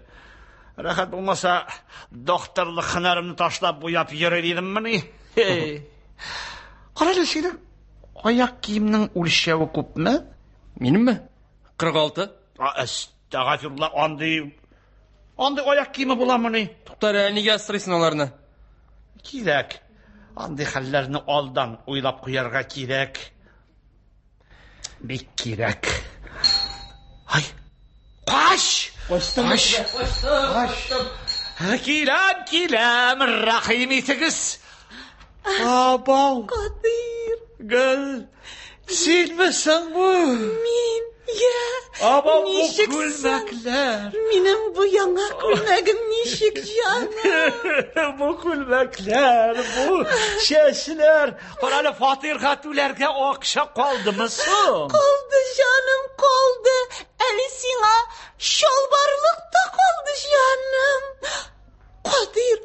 Рәхәт булмаса, докторлык һөнәремне ташлап буяп йөрер идеммени? Кара әле, синең аяк киемнең үлчәве күпме? Минемме? 46. Әстәгъфирулла, андый андый аяк киеме буламыни? Туктар, ә нигә сорыйсың аларны? Кирәк. Андый хәлләрне алдан уйлап куярга кирәк. Бик кирәк. Ай! Кач! Качтым. Кач! Качтым. Киләм, киләм, рәхим итегез. Абау, Кадыйр, Гөл, синме соң бу? мин, я, Абау, бу ничек соң? күлмәкләр. Минем бу яңа күлмәгем ничек, җаным? Бу күлмәкләр, бу чәчләр. Кара әле, фатирга түләргә акча калдымы соң? Калды, җаным, калды. Әле сиңа чалбарлык та калды, җаным. Кадыйр,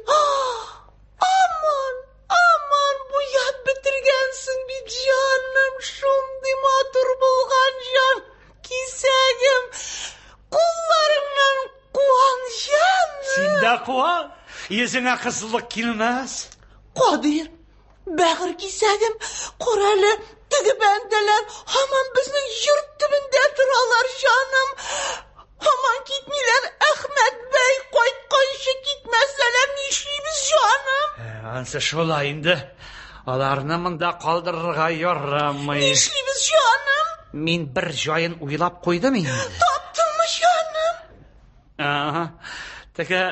аман, аман буяп бетергәнсең бит, җаным. Шундый матур булган җан кисәгем. Кулларыңнан куан, җаным. Син дә куан, йөзеңә кызыллык килмәс. Кадыйр, бәгырь кисәгем, кара әле, теге бәндәләр һаман безнең йорт төбендә торалар, җаным. Һаман китмиләр, Әхмәт бәй кайтканчы китмәсәләр нишлибез, җаным? Ансы шулай инде. Аларны монда калдырырга ярамый. Нишлибез, җаным? Мин бер җаен уйлап куйдым инде. Таптыңмы, җаным? Ага. Теге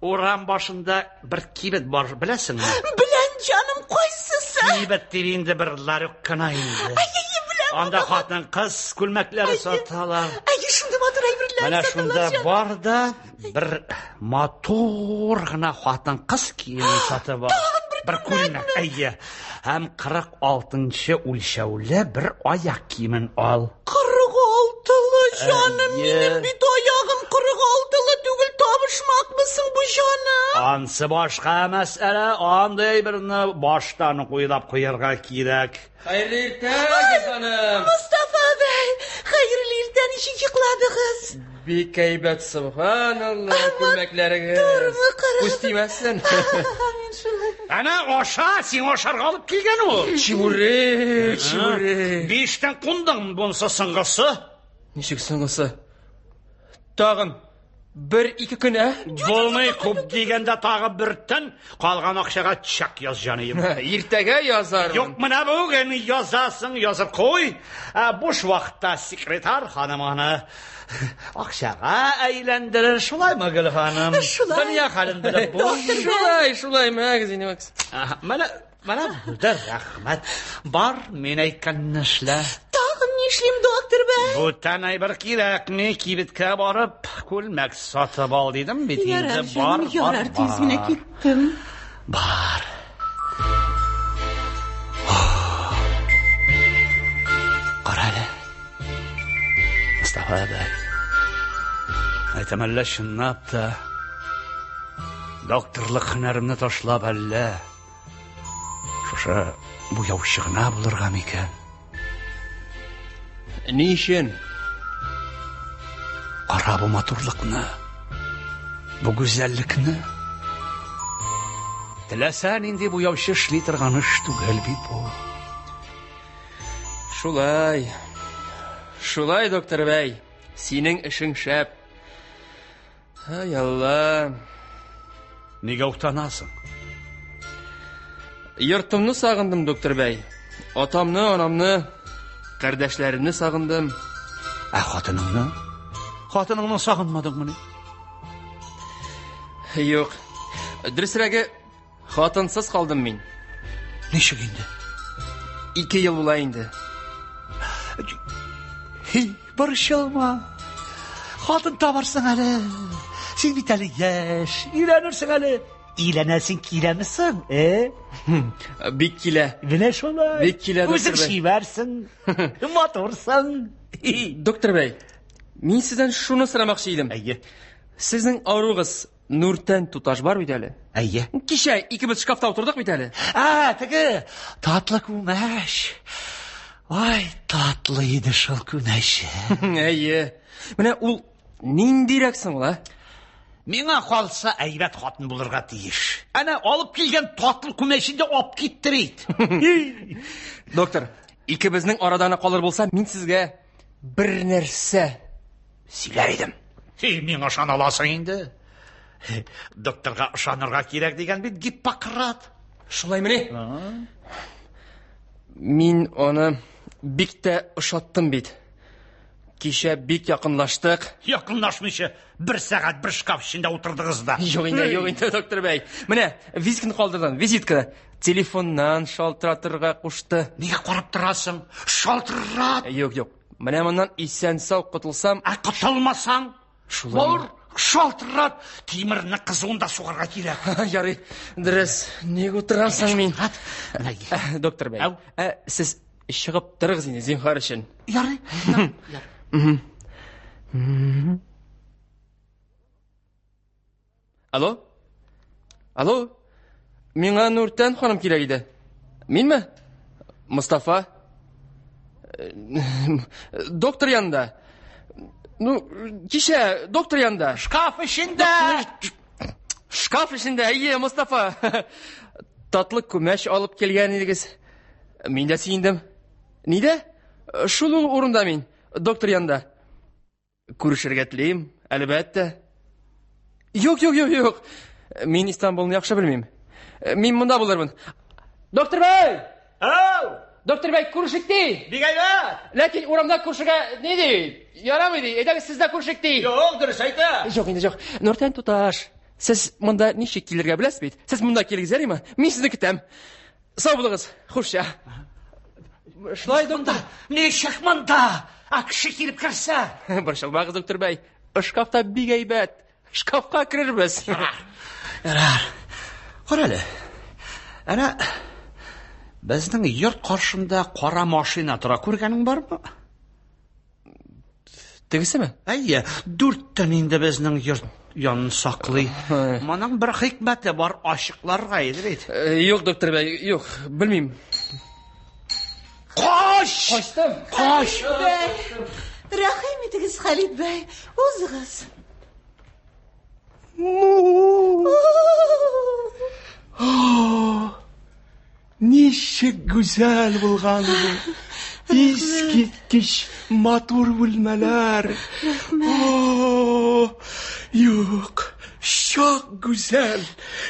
урам башында бер кибет бар, беләсеңме? Беләм, җаным, кайсысы? Кибет дип инде бер ларек кына инде. Әй, әй, беләм. Анда хатын-кыз күлмәкләре саталар. Әй, шундый матур әйберләр Менә саталар, шунда җаным. бар да бер матур гына хатын-кыз киеме сатып ал. Бер күлмәк, әйе. Һәм 46 үлчәүле бер аяк киемен ал. 46-лы, җаным, Әйе. минем бит аягым 46-лы түгел, табышмакмысың бу, җаным? Ансы башка мәсьәлә, андый берне баштан ук уйлап куярга кирәк. Хәерле иртә, Гөл ханым. Мостафа бәй, хәерле иртә, ничек йокладыгыз? Бик әйбәт, субханалла, күлмәкләрегез. Матурмы, карагыз? Күз тимәсен. Мин шулай. Әнә аша, син ашарга алып килгән ул. Чибурек, чибурек. Биштән кундың, бунсы соңгысы. Ничек соңгысы? Тагын бер-ике көн, ә? Булмый, күп дигәндә тагы бер төн, калган акчага чек яз, җаныем. Иртәгә язармын. Юк, менә бүген язасың, язып куй. Ә буш вакытта секретарь ханым аны акчага әйләндерер. Шулаймы, Гөл ханым? Шулай. Дөнья хәлен белеп булмый. Шулай, шулай, мәгез инде, мәгез. Аһа, Менә, менә булды, рәхмәт. Бар, мин әйткәнне эшлә. Тагын ни нишлим, доктор бәй? Бүтән әйбер кирәкми, кибеткә барып, күлмәк сатып ал дидем бит инде. Ярар, җаным, ярар, тиз генә киттем. Бар. Кара әле. Мостафа бәй. Әйтәм әллә чынлап та докторлык һөнәремне ташлап әллә шушы буяучы гына булырга микән? Ни өчен? Кара бу матурлыкны, бу гүзәллекне. Теләсә нинди буяучы эшли торган эш түгел бит бу. Шулай. Шулай, доктор бәй. Синең эшең шәп. Ай Алла. Нигә уфтанасың? Йортымны сагындым, доктор бәй. Атамны, анамны, кардәшләремне сагындым. Ә хатыныңны? Хатыныңны сагынмадыңмыни? Юк. Дөресрәге, хатынсыз калдым мин. Ничек инде? 2 ел була инде. Һи, борчылма. Хатын табарсың әле. Син бит әле яшь, өйләнерсең әле. Өйләнәсең киләме соң, э? Бик килә. Менә шулай. Бик килә, доктор Үзең бәй. чибәрсең, матурсың. Доктор бәй, мин сездән шуны сорамакчы идем. Әйе. Сезнең авыруыгыз Нуртән туташ бар бит әле. Әйе. Кичә икебез шкафта утырдык бит әле. А, теге татлы күмәч. Ай, татлы иде шул күмәч. Әйе. Менә ул ниндирәк соң ул, ә? Миңа калса әйбәт хатын булырга тиеш. Әнә алып килгән татлы күмәчен дә алып китте бит. Доктор, икебезнең арада гына калыр булса, мин сезгә бер нәрсә сөйләр идем. Һи, миңа ышана аласың инде. Докторга ышанырга кирәк дигән бит Гиппократ. Шулаймыни? Мин аны бик тә ошаттым бит. Кичә бик якынлаштык. Якынлашмыйча бер сәгать бер шкаф эчендә утырдыгыз да. Юк инде, юк инде, доктор бәй. Менә визитканы калдырдым, визитканы. Телефоннан шалтыратырга кушты. Нигә карап торасың? Шалтырат! Юк, юк. Менә моннан исән-сау котылсам, Ә котылмасаң? Шулай. Бар, шалтырат! Тимерне кызуында сугарга кирәк. Ярый, дөрес. Ник утырасың мин? Менә Доктор бәй. Ау. Ә сез чыгып торыгыз инде, зинһар өчен. Ярый. Ярый. Алло? Алло? Миңа Нуртән ханым кирәк иде. Минме? Мостафа? Доктор янында. Ну, кичә доктор янында. Шкаф эчендә! Шкаф эчендә, әйе, Мостафа. Татлы күмәч алып килгән идегез. Мин дә сөендем. Нидә? Шул ук урында мин, доктор янында. Күрешергә телим, әлбәттә. Юк, юк, юк, юк. Мин Истанбулны яхшы белмим. Мин монда булырмын. Доктор бәй! Ау! Доктор бәй, күрешик ди. Бик әйбәт! Ләкин урамда күрешергә ни ди? Ярамый ди. Әйдәгез сез дә күрешик ди. Юк, дөрес әйтә. Юк инде, юк. Нуртән туташ, сез монда ничек килергә беләсез бит? Сез монда килегез, ярыймы? Мин сезне көтәм. Сау булыгыз. Хуш я. Шулай, доктор. Ничек монда? Ә кеше килеп керсә? Борчылмагыз, доктор бәй. Шкафта бик әйбәт. Шкафка керербез. Ярар. Кара әле. Әнә безнең йорт каршында кара машина тора. Күргәнең бармы? Тегесеме? Әйе, дүрт төн инде безнең йорт янын саклый. Моның бер хикмәте бар, ачыкларга иде бит. Юк, доктор бәй, юк, белмим. Кач! Качтым. Кач! Бәй, рәхим итегез, Халид бәй, узыгыз. Ничек гүзәл булган бу. Искиткеч матур бүлмәләр. О, юк, чак гүзәл.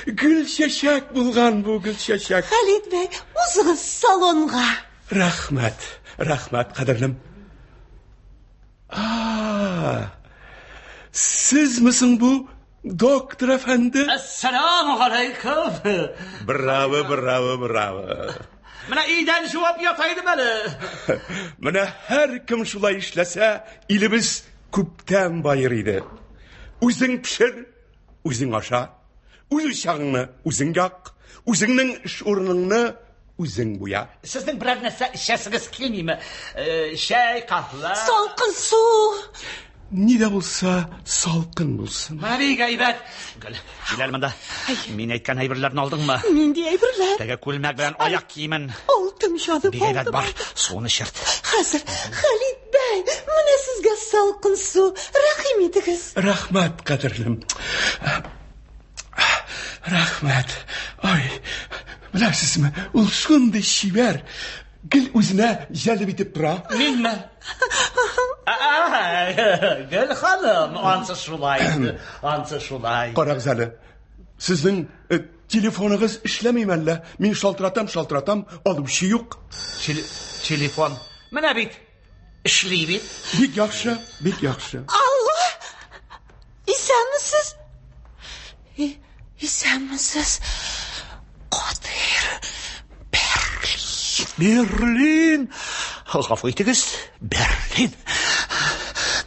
Гөл чәчәк булган бу гөл чәчәк. Халид бәй, узыгыз салонга. Рәхмәт, рәхмәт, кадерлем. А, сезме соң бу, доктор әфәнде? Әссәламу алейкум. Браво, браво, браво. Менә идән жуып ята идем әле. Менә һәркем шулай эшләсә, илебез күптән баер иде. Үзең пешер, үзең аша. Үз учагыңны үзең як, үзеңнең эш урыныңны үзең буя. Сезнең берәр нәрсә эчәсегез килмиме? Чәй, каһвә. Салкын су. Ни дә булса салкын булсын. Менә бик әйбәт. Гөл, кил әле монда. Мин әйткән әйберләрне алдыңмы? Нинди әйберләр? Теге күлмәк белән аяк киемен. Алтын җаным. Бик әйбәт бар. Суны эчерт. Хәзер, Халит бәй, менә сезгә салкын су. Рәхим итегез. Рәхмәт, кадерлем. Рәхмәт. Ай, беләсезме, ул шундый чибәр, гел үзенә җәлеп итеп тора. Минме? Гөл ханым, ансы шулай, ансы шулай. Карагыз әле, сезнең э, телефоныгыз эшләмиме әллә? Мин шалтыратам, шалтыратам, алучы юк. Телефон. Менә бит, эшли бит. Бик яхшы, бик яхшы. Алло! Исәнмесез? Исәнмесез. Кадыйр. Берлин. Берлин. Гафу итегез, Берлин.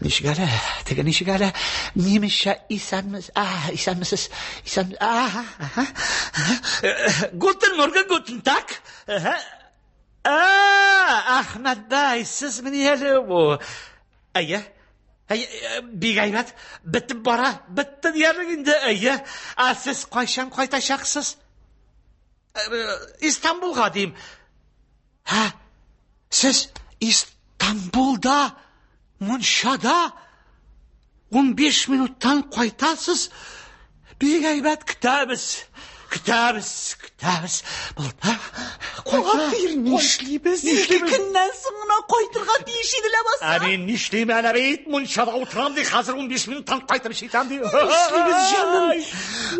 Ничек әле? Теге ничек әле? Немецчә исәнмесез. А, исәнмесез. Исән. А, аһа. Guten Morgen, guten Tag. Аһа. А, Әхмәт бәй, сезмени әле бу? Әйе. Әйе, бик әйбәт. Бетеп бара, бетте диярлек инде. Әйе. Ә сез кайчан кайтачаксыз? Истанбулга дим. Һә? Сез Истанбулда, мунчада 15 минуттан кайтасыз. Бик әйбәт көтәбез. Көтәбез, көтәбез. Булды. Кадыйр, нишлибез? Ике көннән соң гына кайтырга тиеш иде ләбаса. Ә мин нишлим әле бит? Мунчада утырам ди, хәзер 15 минуттан кайтып җитәм ди. Нишлибез, җаным?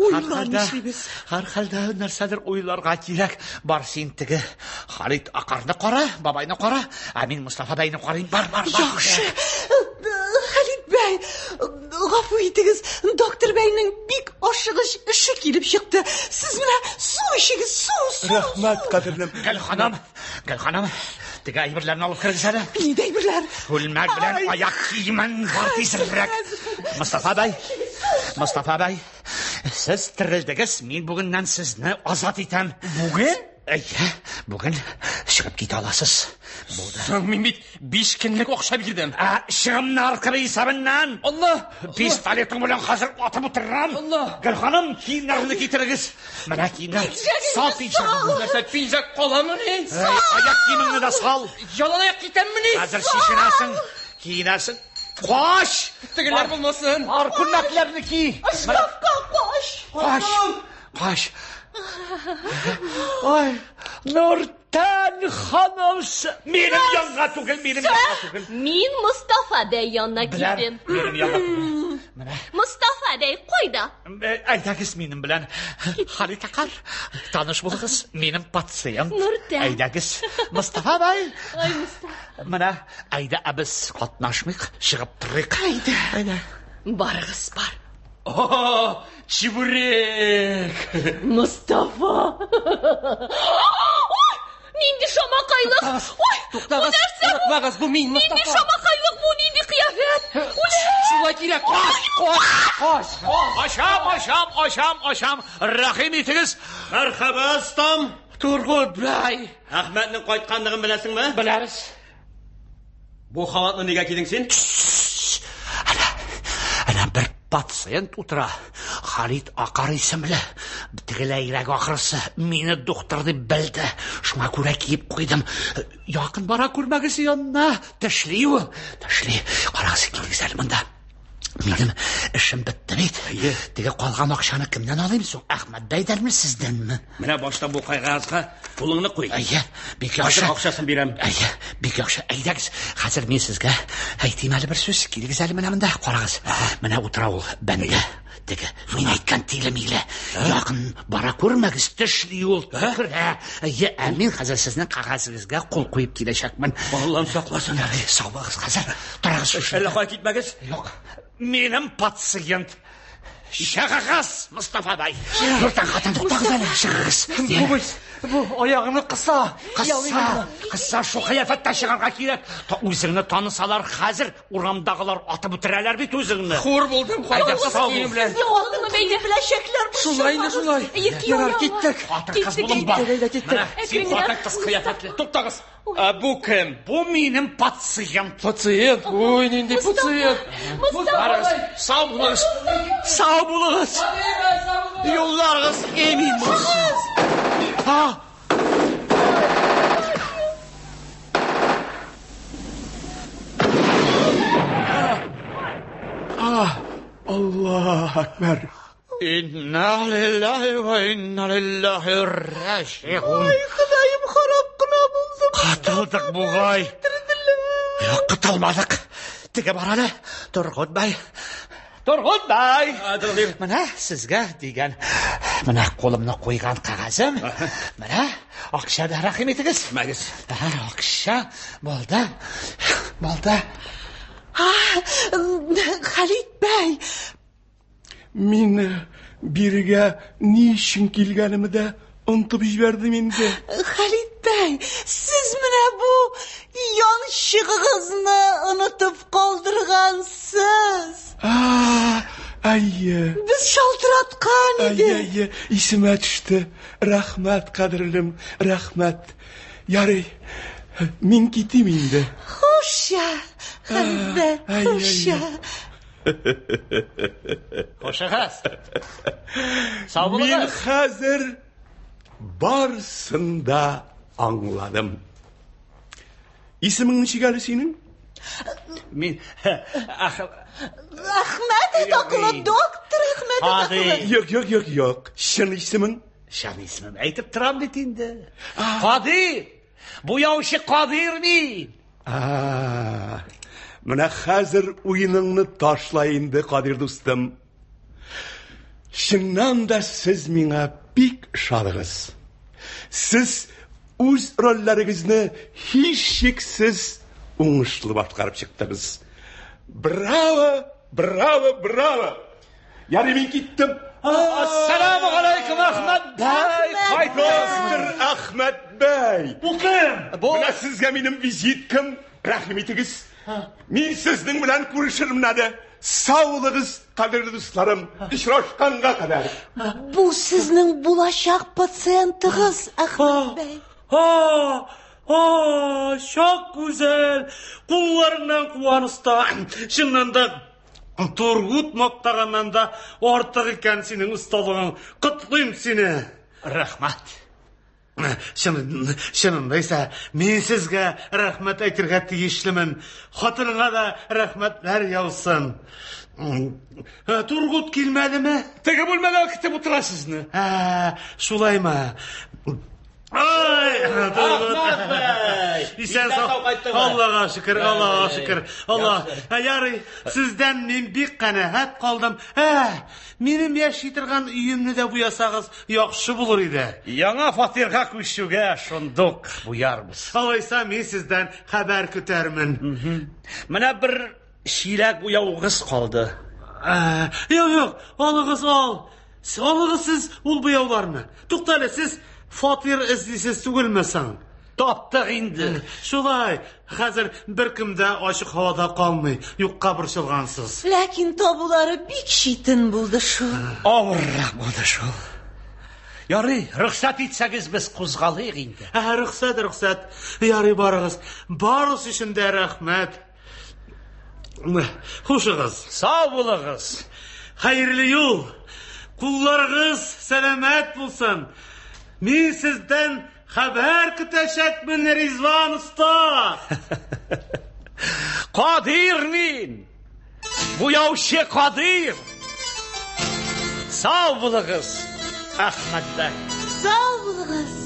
Уйла, нишлибез? Һәрхәлдә нәрсәдер уйларга кирәк. Бар син теге Халит Акарны кара, бабайны кара, ә мин Мостафа бәйне карыйм. Бар, бар, бар. Яхшы. Халит бәй, гафу итегез, доктор бәйнең бик ашыгыч эше килеп чыкты. Сез менә су эчегез, су, су. Рәхмәт, кадерлем. Гөл ханым, Гөл ханым, теге әйберләрне алып керегез әле. Нинди әйберләр? Күлмәк белән аяк киемен бар тизрәк. Мостафа бәй, Мостафа бәй, сез терелдегез, мин бүгеннән сезне азат итәм. Бүген? Әйе, бүген чыгып китә аласыз. Булды. Соң мин бит 5 көнлек акча бирдем. Ә, чыгымнар кебек исәбеннән. Алла! Пистолетың белән хәзер атып утырам. Алла! Гөл ханым, киемнәрне китерегез. Менә киемнәр. Сал пиджагыңны. Нәрсә, пиджак каламыни? Аяк киемеңне дә сал. Ялан аяк китәммени? Хәзер чишенәсең, киенәсең. Кач! Тегеләр булмасын. Бар күлмәкләрне ки. Шкафка кач! Кач! Кач! Ай, Нуртән ханым, минем янга түгел, минем янга түгел. Мин Мостафа бәй янына Беләм, килдем. минем янга түгел. Менә. Мостафа бәй кайда? Әйдәгез минем белән. Халит Акар, таныш булыгыз, минем пациент. Нуртән. Әйдәгез. Мостафа бәй. Ай, Мостафа. Менә, әйдә, ә без катнашмыйк, чыгып торыйк. Әйдә. Әйдә. Барыгыз, бар. О, чебурек! Мостафа! Ой, нинди шамакайлык! Ой, Туктагыз, бу нәрсә бу? курыкмагыз, бу мин, Нинди Мостафа. шамакайлык бу, нинди кыяфәт? Үлә! Шулай кирәк, кач, кач, кач. Ашам, ашам, ашам, ашам. Рәхим итегез. Мәрхәбә, остам. Тургут бәй. Әхмәтнең кайтканлыгын беләсеңме? Беләбез. Бу халатны нигә кидең син? Әнә, әнә бер пациент утыра. Халит Акар исемле. Тегеләйрәк ахрысы. Мине доктор дип белде. Шуңа күрә киеп куйдым. Якын бара күрмәгез янына. Тешли ул. Тешли. Карагыз, килегез әле монда. Минем эшем бетте бит. Теге калган акчаны кемнән алыйм соң? Әхмәт бәйдәнме, сездәнме? Менә башта бу кайгазга кулыңны куй. Әйе, бик яхшы. Хәзер акчасын бирәм. Әйе, бик яхшы. Әйдәгез, хәзер мин сезгә әйтим әле бер сүз. Килегез әле менә монда, карагыз. Менә утыра ул бәндә. Теге, мин әйткән тиле-миле. Якын бара күрмәгез, тешли ул. Төкерә. Әйе, ә мин хәзер сезнең кәгазегезгә кул куеп киләчәкмен. Аллам сакласын. Ярый, сау булыгыз хәзер. Торыгыз шушында. Әллә кая китмәгез. Юк. Минем пациент. Чыгыгыз, Мостафа бай. Нуртан хатын, туктагыз әле, чыгыгыз. Бу бит Бу аягыңны кыса. Кыса, кыса, шул кыяфәттә чыгарга кирәк. Үзеңне танысалар, хәзер урамдагылар атып үтерәләр бит үзеңне. Хур булдым, Әйдә, сау бул. кием белән. Ялгынмы бәйдә? Беләчәкләр, Шулай инде, шулай. Ярар, киттек. Хатын-кыз булып бар. Киттек, әйдә, киттек. Менә син хатын-кыз кыяфәтле. Туктагыз. Ә бу кем? Бу минем пациент. Пациент. Ой, нинди пациент. Барыгыз, сау булыгыз. Сау булыгыз. Юлларыгыз имин булсын. А, Аллаһ әкбәр. Инна лиллаһи ва инна лиллаһи раҗиун. Ай, Ходаем, харап кына булдым. Кытылдык бугай. Юк, кытылмадык. Теге бар әле. Торгут бай. Торгут бай. Менә сезгә дигән. Менә кулымны куйган кәгазем. Менә акча да рәхим итегез. Мәгез. Акча булды. Булды. Халит бәй, Мин бирегә ни өчен килгәнемне дә онытып җибәрдем инде. Халит бәй, сез менә бу янчыгыгызны онытып калдыргансыз. А, әйе. Без шалтыраткан Әйе, идек. әйе, исемә төште. Рәхмәт, кадерлем, рәхмәт. Ярый, мин китим инде. Хуша, Халит бәй, Әйе, хуша. Хушыгыз. Сау Мин булыгыз. хәзер барысын да аңладым. Исемең ничек әле синең? Мин Әхмәт акылы, доктор Әхмәт Һади. акылы. Юк, юк, юк, юк. Чын исемең? Чын исемем әйтеп торам бит инде. Кадир. Буяучы Кадир мин. А, менә хәзер уеныңны ташла инде, Кадир дустым. Чыннан да сез миңа бик ошадыгыз. Сез үз рольләрегезне һичшиксез уңышлы башкарып чыктыгыз. Браво, браво, браво! Ярый, мин киттем. Ассаламу алейкум, Әхмәт бәй. Доктор Әхмәт бәй. Бу кем? Менә сезгә минем визиткам. Рәхим итегез. Мин сезнең белән күрешермен әле. Сау булыгыз, кадерле дусларым. Очрашканга кадәр. Бу сезнең булачак пациентыгыз, Әхмәт бәй. А, а, çok güzel. Кулларыңнан куан оста. Чыннан да Тургут мактаганнан да артык икән синең осталыгың. Котлыйм сине. Рәхмәт. Чынында исә мин сезгә рәхмәт әйтергә тиешлемен. Хатыныңа да рәхмәтләр яусын. Тургут килмәдеме? Теге бүлмәдә көтеп утыра сезне. Ә, шулаймы? Ай, Тургут. Әхмәт бәй! Исән Исән сау. сау кайттыңмы? Аллага шөкер, Аллага шөкер. Алла. Яхшы. Ә, Ярый, сездән мин бик канәгать калдым. Ә, минем яши торган өемне дә буясагыз, яхшы булыр иде. Яңа фатирга күчүгә шундук буярбыз. Алайса мин сездән хәбәр көтәрмен. Менә бер чиләк буяуыгыз калды. Ә, Юк, юк, алыгыз ал. Алыгыз сез ул буяуларны. Тукта әле, сез фатир эзлисез түгелме соң? Таптык инде. Шулай, хәзер беркем дә ачык һавада калмый. Юкка борчылгансыз. Ләкин табулары бик читен булды шул. Авыррак булды шул. Ярый, рөхсәт итсәгез без кузгалыйк инде. Ә, рөхсәт, рөхсәт. Ярый барыгыз. Барысы өчен дә рәхмәт. Хушыгыз. Сау булыгыз. Хәерле юл. Кулларыгыз сәламәт булсын. Мин сездән хәбәр көтәчәкмен, Ризван уста. Кадир мин. Буяучы Кадир. Сау булыгыз, Әхмәт бәй. Сау булыгыз.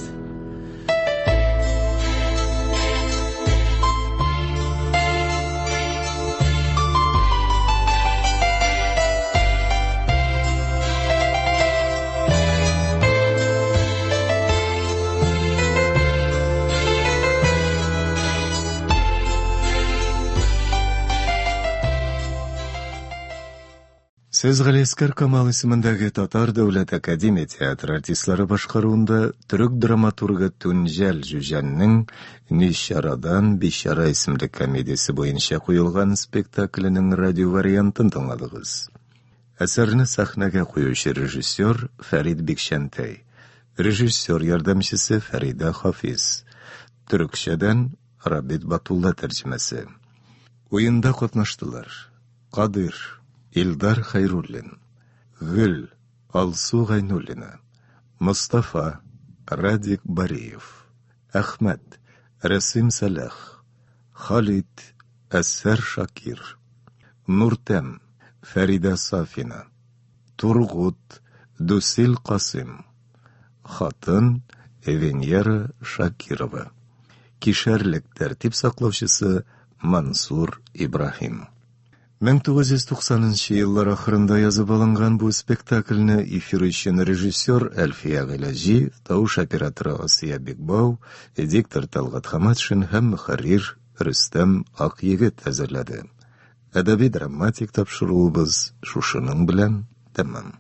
Сез Галиәскәр Камал исемендәге Татар дәүләт академия театры артистлары башкаруында төрек драматургы Түнҗәл Җүҗәннең Ничарадан бичара исемле комедиясе буенча куелган спектакленең радио вариантын тыңладыгыз. Әсәрне сәхнәгә куючы режиссер Фәрит Бикчәнтәй, режиссер ярдәмчесе Фәридә Хафиз. Төрекчәдән Рабит Батулла тәрҗемәсе. Уенда катнаштылар: Кадыйр, Илдар Хәйруллин, Гөл, Алсу Гайнуллина, Мостафа, Радик Бариев, Әхмәт, Рәсим Сәлах, Халит, Әсәр Шакир, Нуртәм, Фәридә Сафина, Тургут, Дусил Касыйм, Хатын, Венера Шакирова, Кишәрлек тәртип саклаучысы Мансур Ибраһим. 1990 нчы еллар ахырында язып алынган бу спектакльне эфир өчен режиссер Әлфия Гыйләҗи, тавыш операторы Асия Бикбау, диктор Талгат Хаматшин һәм мөхәррир Рөстәм Акъегет әзерләде. Әдәби-драматик тапшыруыбыз шушының белән тәмам.